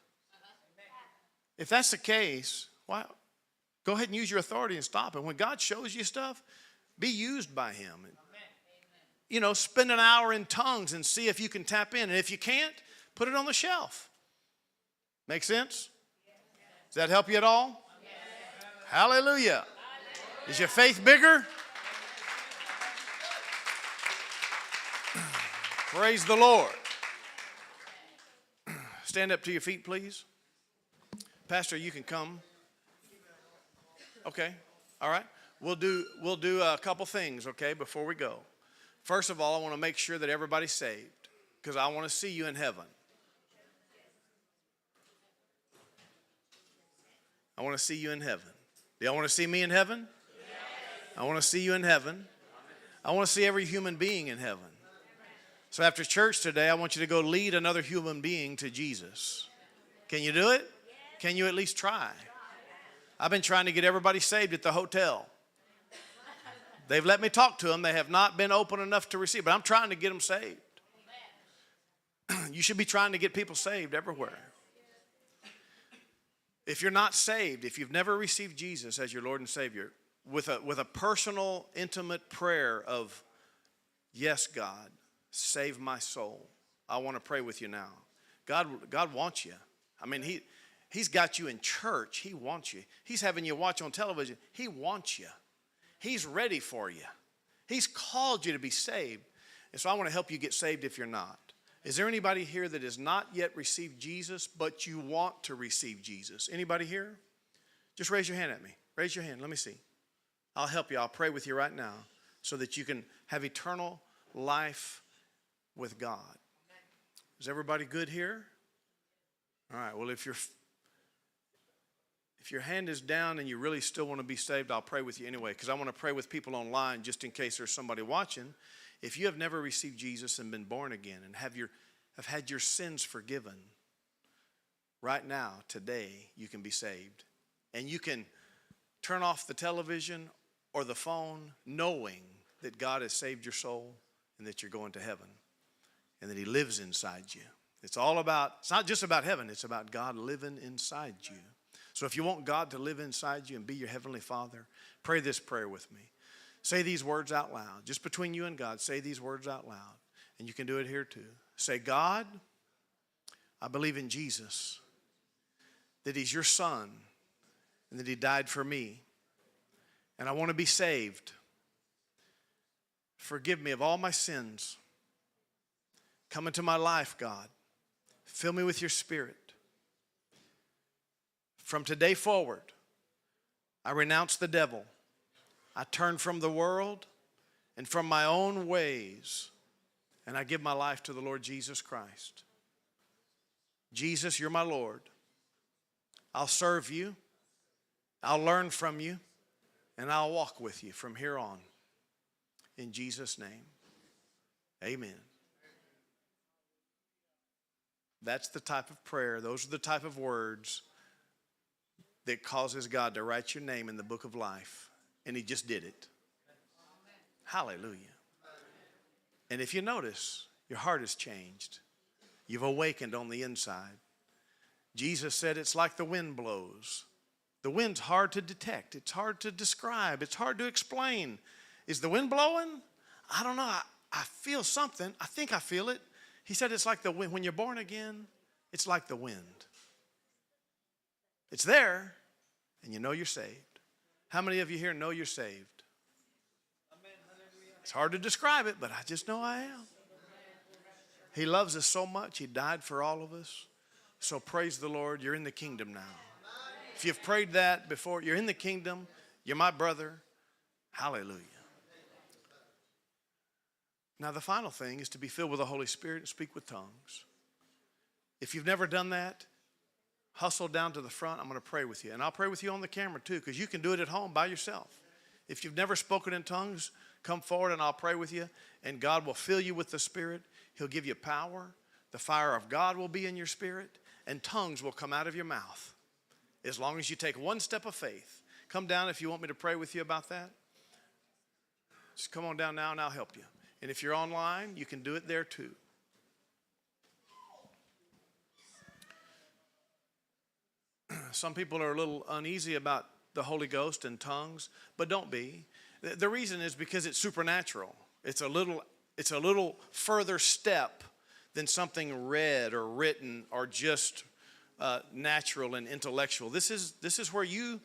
[SPEAKER 2] If that's the case, why? Go ahead and use your authority and stop it. When God shows you stuff, be used by him. Spend an hour in tongues and see if you can tap in. And if you can't, put it on the shelf. Make sense? Does that help you at all? Hallelujah. Is your faith bigger? Praise the Lord. Stand up to your feet, please. Pastor, you can come. Okay. All right. We'll do a couple things, okay, before we go. First of all, I want to make sure that everybody's saved because I want to see you in heaven. I want to see you in heaven. Do y'all want to see me in heaven? Yes. I want to see you in heaven. I want to see every human being in heaven. So after church today, I want you to go lead another human being to Jesus. Can you do it? Can you at least try? I've been trying to get everybody saved at the hotel. They've let me talk to them. They have not been open enough to receive, but I'm trying to get them saved. You should be trying to get people saved everywhere. If you're not saved, if you've never received Jesus as your Lord and Savior, with a personal, intimate prayer of, yes, God, save my soul. I want to pray with you now. God wants you. I mean, He's got you in church. He wants you. He's having you watch on television. He wants you. He's ready for you. He's called you to be saved. And so I want to help you get saved if you're not. Is there anybody here that has not yet received Jesus, but you want to receive Jesus? Anybody here? Just raise your hand at me. Raise your hand. Let me see. I'll help you. I'll pray with you right now so that you can have eternal life with God. Is everybody good here? All right. Well, if your hand is down and you really still want to be saved, I'll pray with you anyway, because I want to pray with people online just in case there's somebody watching. If you have never received Jesus and been born again and have had your sins forgiven, right now, today, you can be saved. And you can turn off the television or the phone knowing that God has saved your soul and that you're going to heaven and that He lives inside you. It's not just about heaven, it's about God living inside you. So if you want God to live inside you and be your heavenly Father, pray this prayer with me. Say these words out loud. Just between you and God, say these words out loud. And you can do it here too. Say, God, I believe in Jesus, that He's your Son, and that He died for me. And I want to be saved. Forgive me of all my sins. Come into my life, God. Fill me with your Spirit. From today forward, I renounce the devil. I turn from the world and from my own ways, and I give my life to the Lord Jesus Christ. Jesus, you're my Lord. I'll serve you. I'll learn from you, and I'll walk with you from here on. In Jesus' name, amen. That's the type of prayer, those are the type of words that causes God to write your name in the book of life. And He just did it. Hallelujah. And if you notice, your heart has changed. You've awakened on the inside. Jesus said it's like the wind blows. The wind's hard to detect. It's hard to describe. It's hard to explain. Is the wind blowing? I don't know. I feel something. I think I feel it. He said it's like the wind. When you're born again, it's like the wind. It's there, and you know you're saved. How many of you here know you're saved? It's hard to describe it, but I just know I am. He loves us so much, He died for all of us. So praise the Lord, you're in the kingdom now. If you've prayed that before, you're in the kingdom, you're my brother. Hallelujah. Now the final thing is to be filled with the Holy Spirit and speak with tongues. If you've never done that, hustle down to the front. I'm going to pray with you. And I'll pray with you on the camera too, because you can do it at home by yourself. If you've never spoken in tongues, come forward and I'll pray with you. And God will fill you with the Spirit. He'll give you power. The fire of God will be in your spirit. And tongues will come out of your mouth. As long as you take one step of faith. Come down if you want me to pray with you about that. Just come on down now and I'll help you. And if you're online, you can do it there too. Some people are a little uneasy about the Holy Ghost and tongues, but don't be. The reason is because it's supernatural. It's a little further step than something read or written or just natural and intellectual. This is where you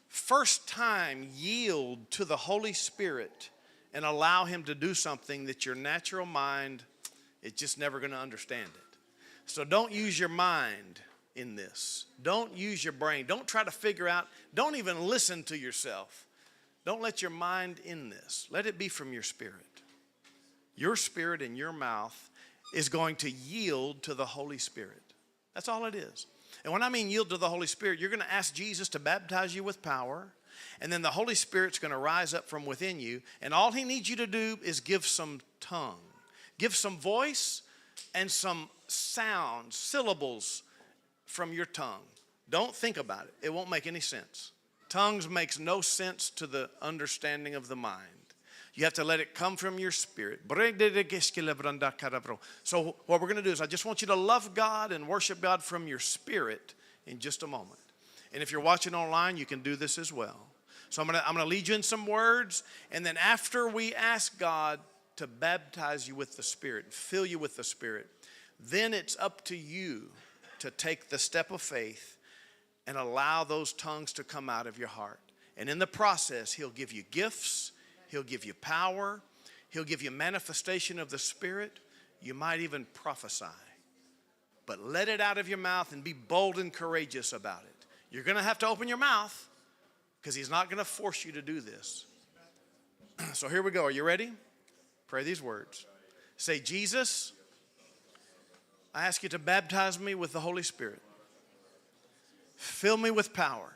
[SPEAKER 2] first time yield to the Holy Spirit and allow Him to do something that your natural mind is just never going to understand it. So don't use your mind in this. Don't use your brain. Don't try to figure out. Don't even listen to yourself. Don't let your mind in this. Let it be from your spirit. Your spirit in your mouth is going to yield to the Holy Spirit. That's all it is. And when I mean yield to the Holy Spirit, you're going to ask Jesus to baptize you with power. And then the Holy Spirit's going to rise up from within you. And all he needs you to do is give some tongue. Give some voice and some sounds, syllables from your tongue. Don't think about it. It won't make any sense. Tongues makes no sense to the understanding of the mind. You have to let it come from your spirit. So what we're going to do is I just want you to love God and worship God from your spirit in just a moment. And if you're watching online, you can do this as well. So I'm going to lead you in some words, and then after we ask God to baptize you with the Spirit, fill you with the Spirit, then it's up to you to take the step of faith and allow those tongues to come out of your heart. And in the process, he'll give you gifts, he'll give you power, he'll give you manifestation of the Spirit. You might even prophesy. But let it out of your mouth and be bold and courageous about it. You're going to have to open your mouth because he's not going to force you to do this. So here we go. Are you ready? Pray these words. Say, Jesus, I ask you to baptize me with the Holy Spirit. Fill me with power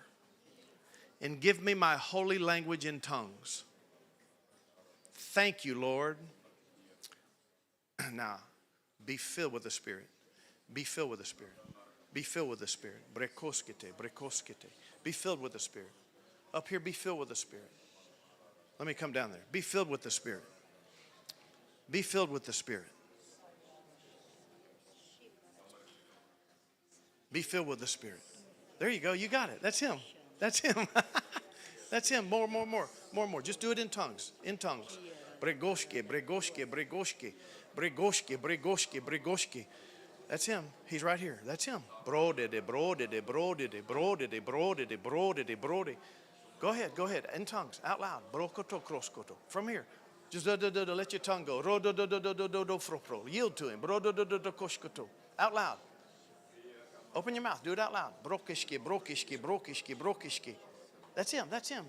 [SPEAKER 2] and give me my holy language in tongues. Thank you, Lord. Now, be filled with the Spirit. Be filled with the Spirit. Be filled with the Spirit. Be filled with the Spirit. Up here, be filled with the Spirit. Let me come down there. Be filled with the Spirit. Be filled with the Spirit. Be filled with the Spirit. There you go. You got it. That's him. That's him. That's him. More. Just do it in tongues. In tongues. Bregoshke. That's him. He's right here. That's him. Brode. Go ahead. In tongues. Out loud. Brokoto kroskoto. From here. Just let your tongue go. Yield to him. Out loud. Open your mouth. Do it out loud. Brokishki. That's him.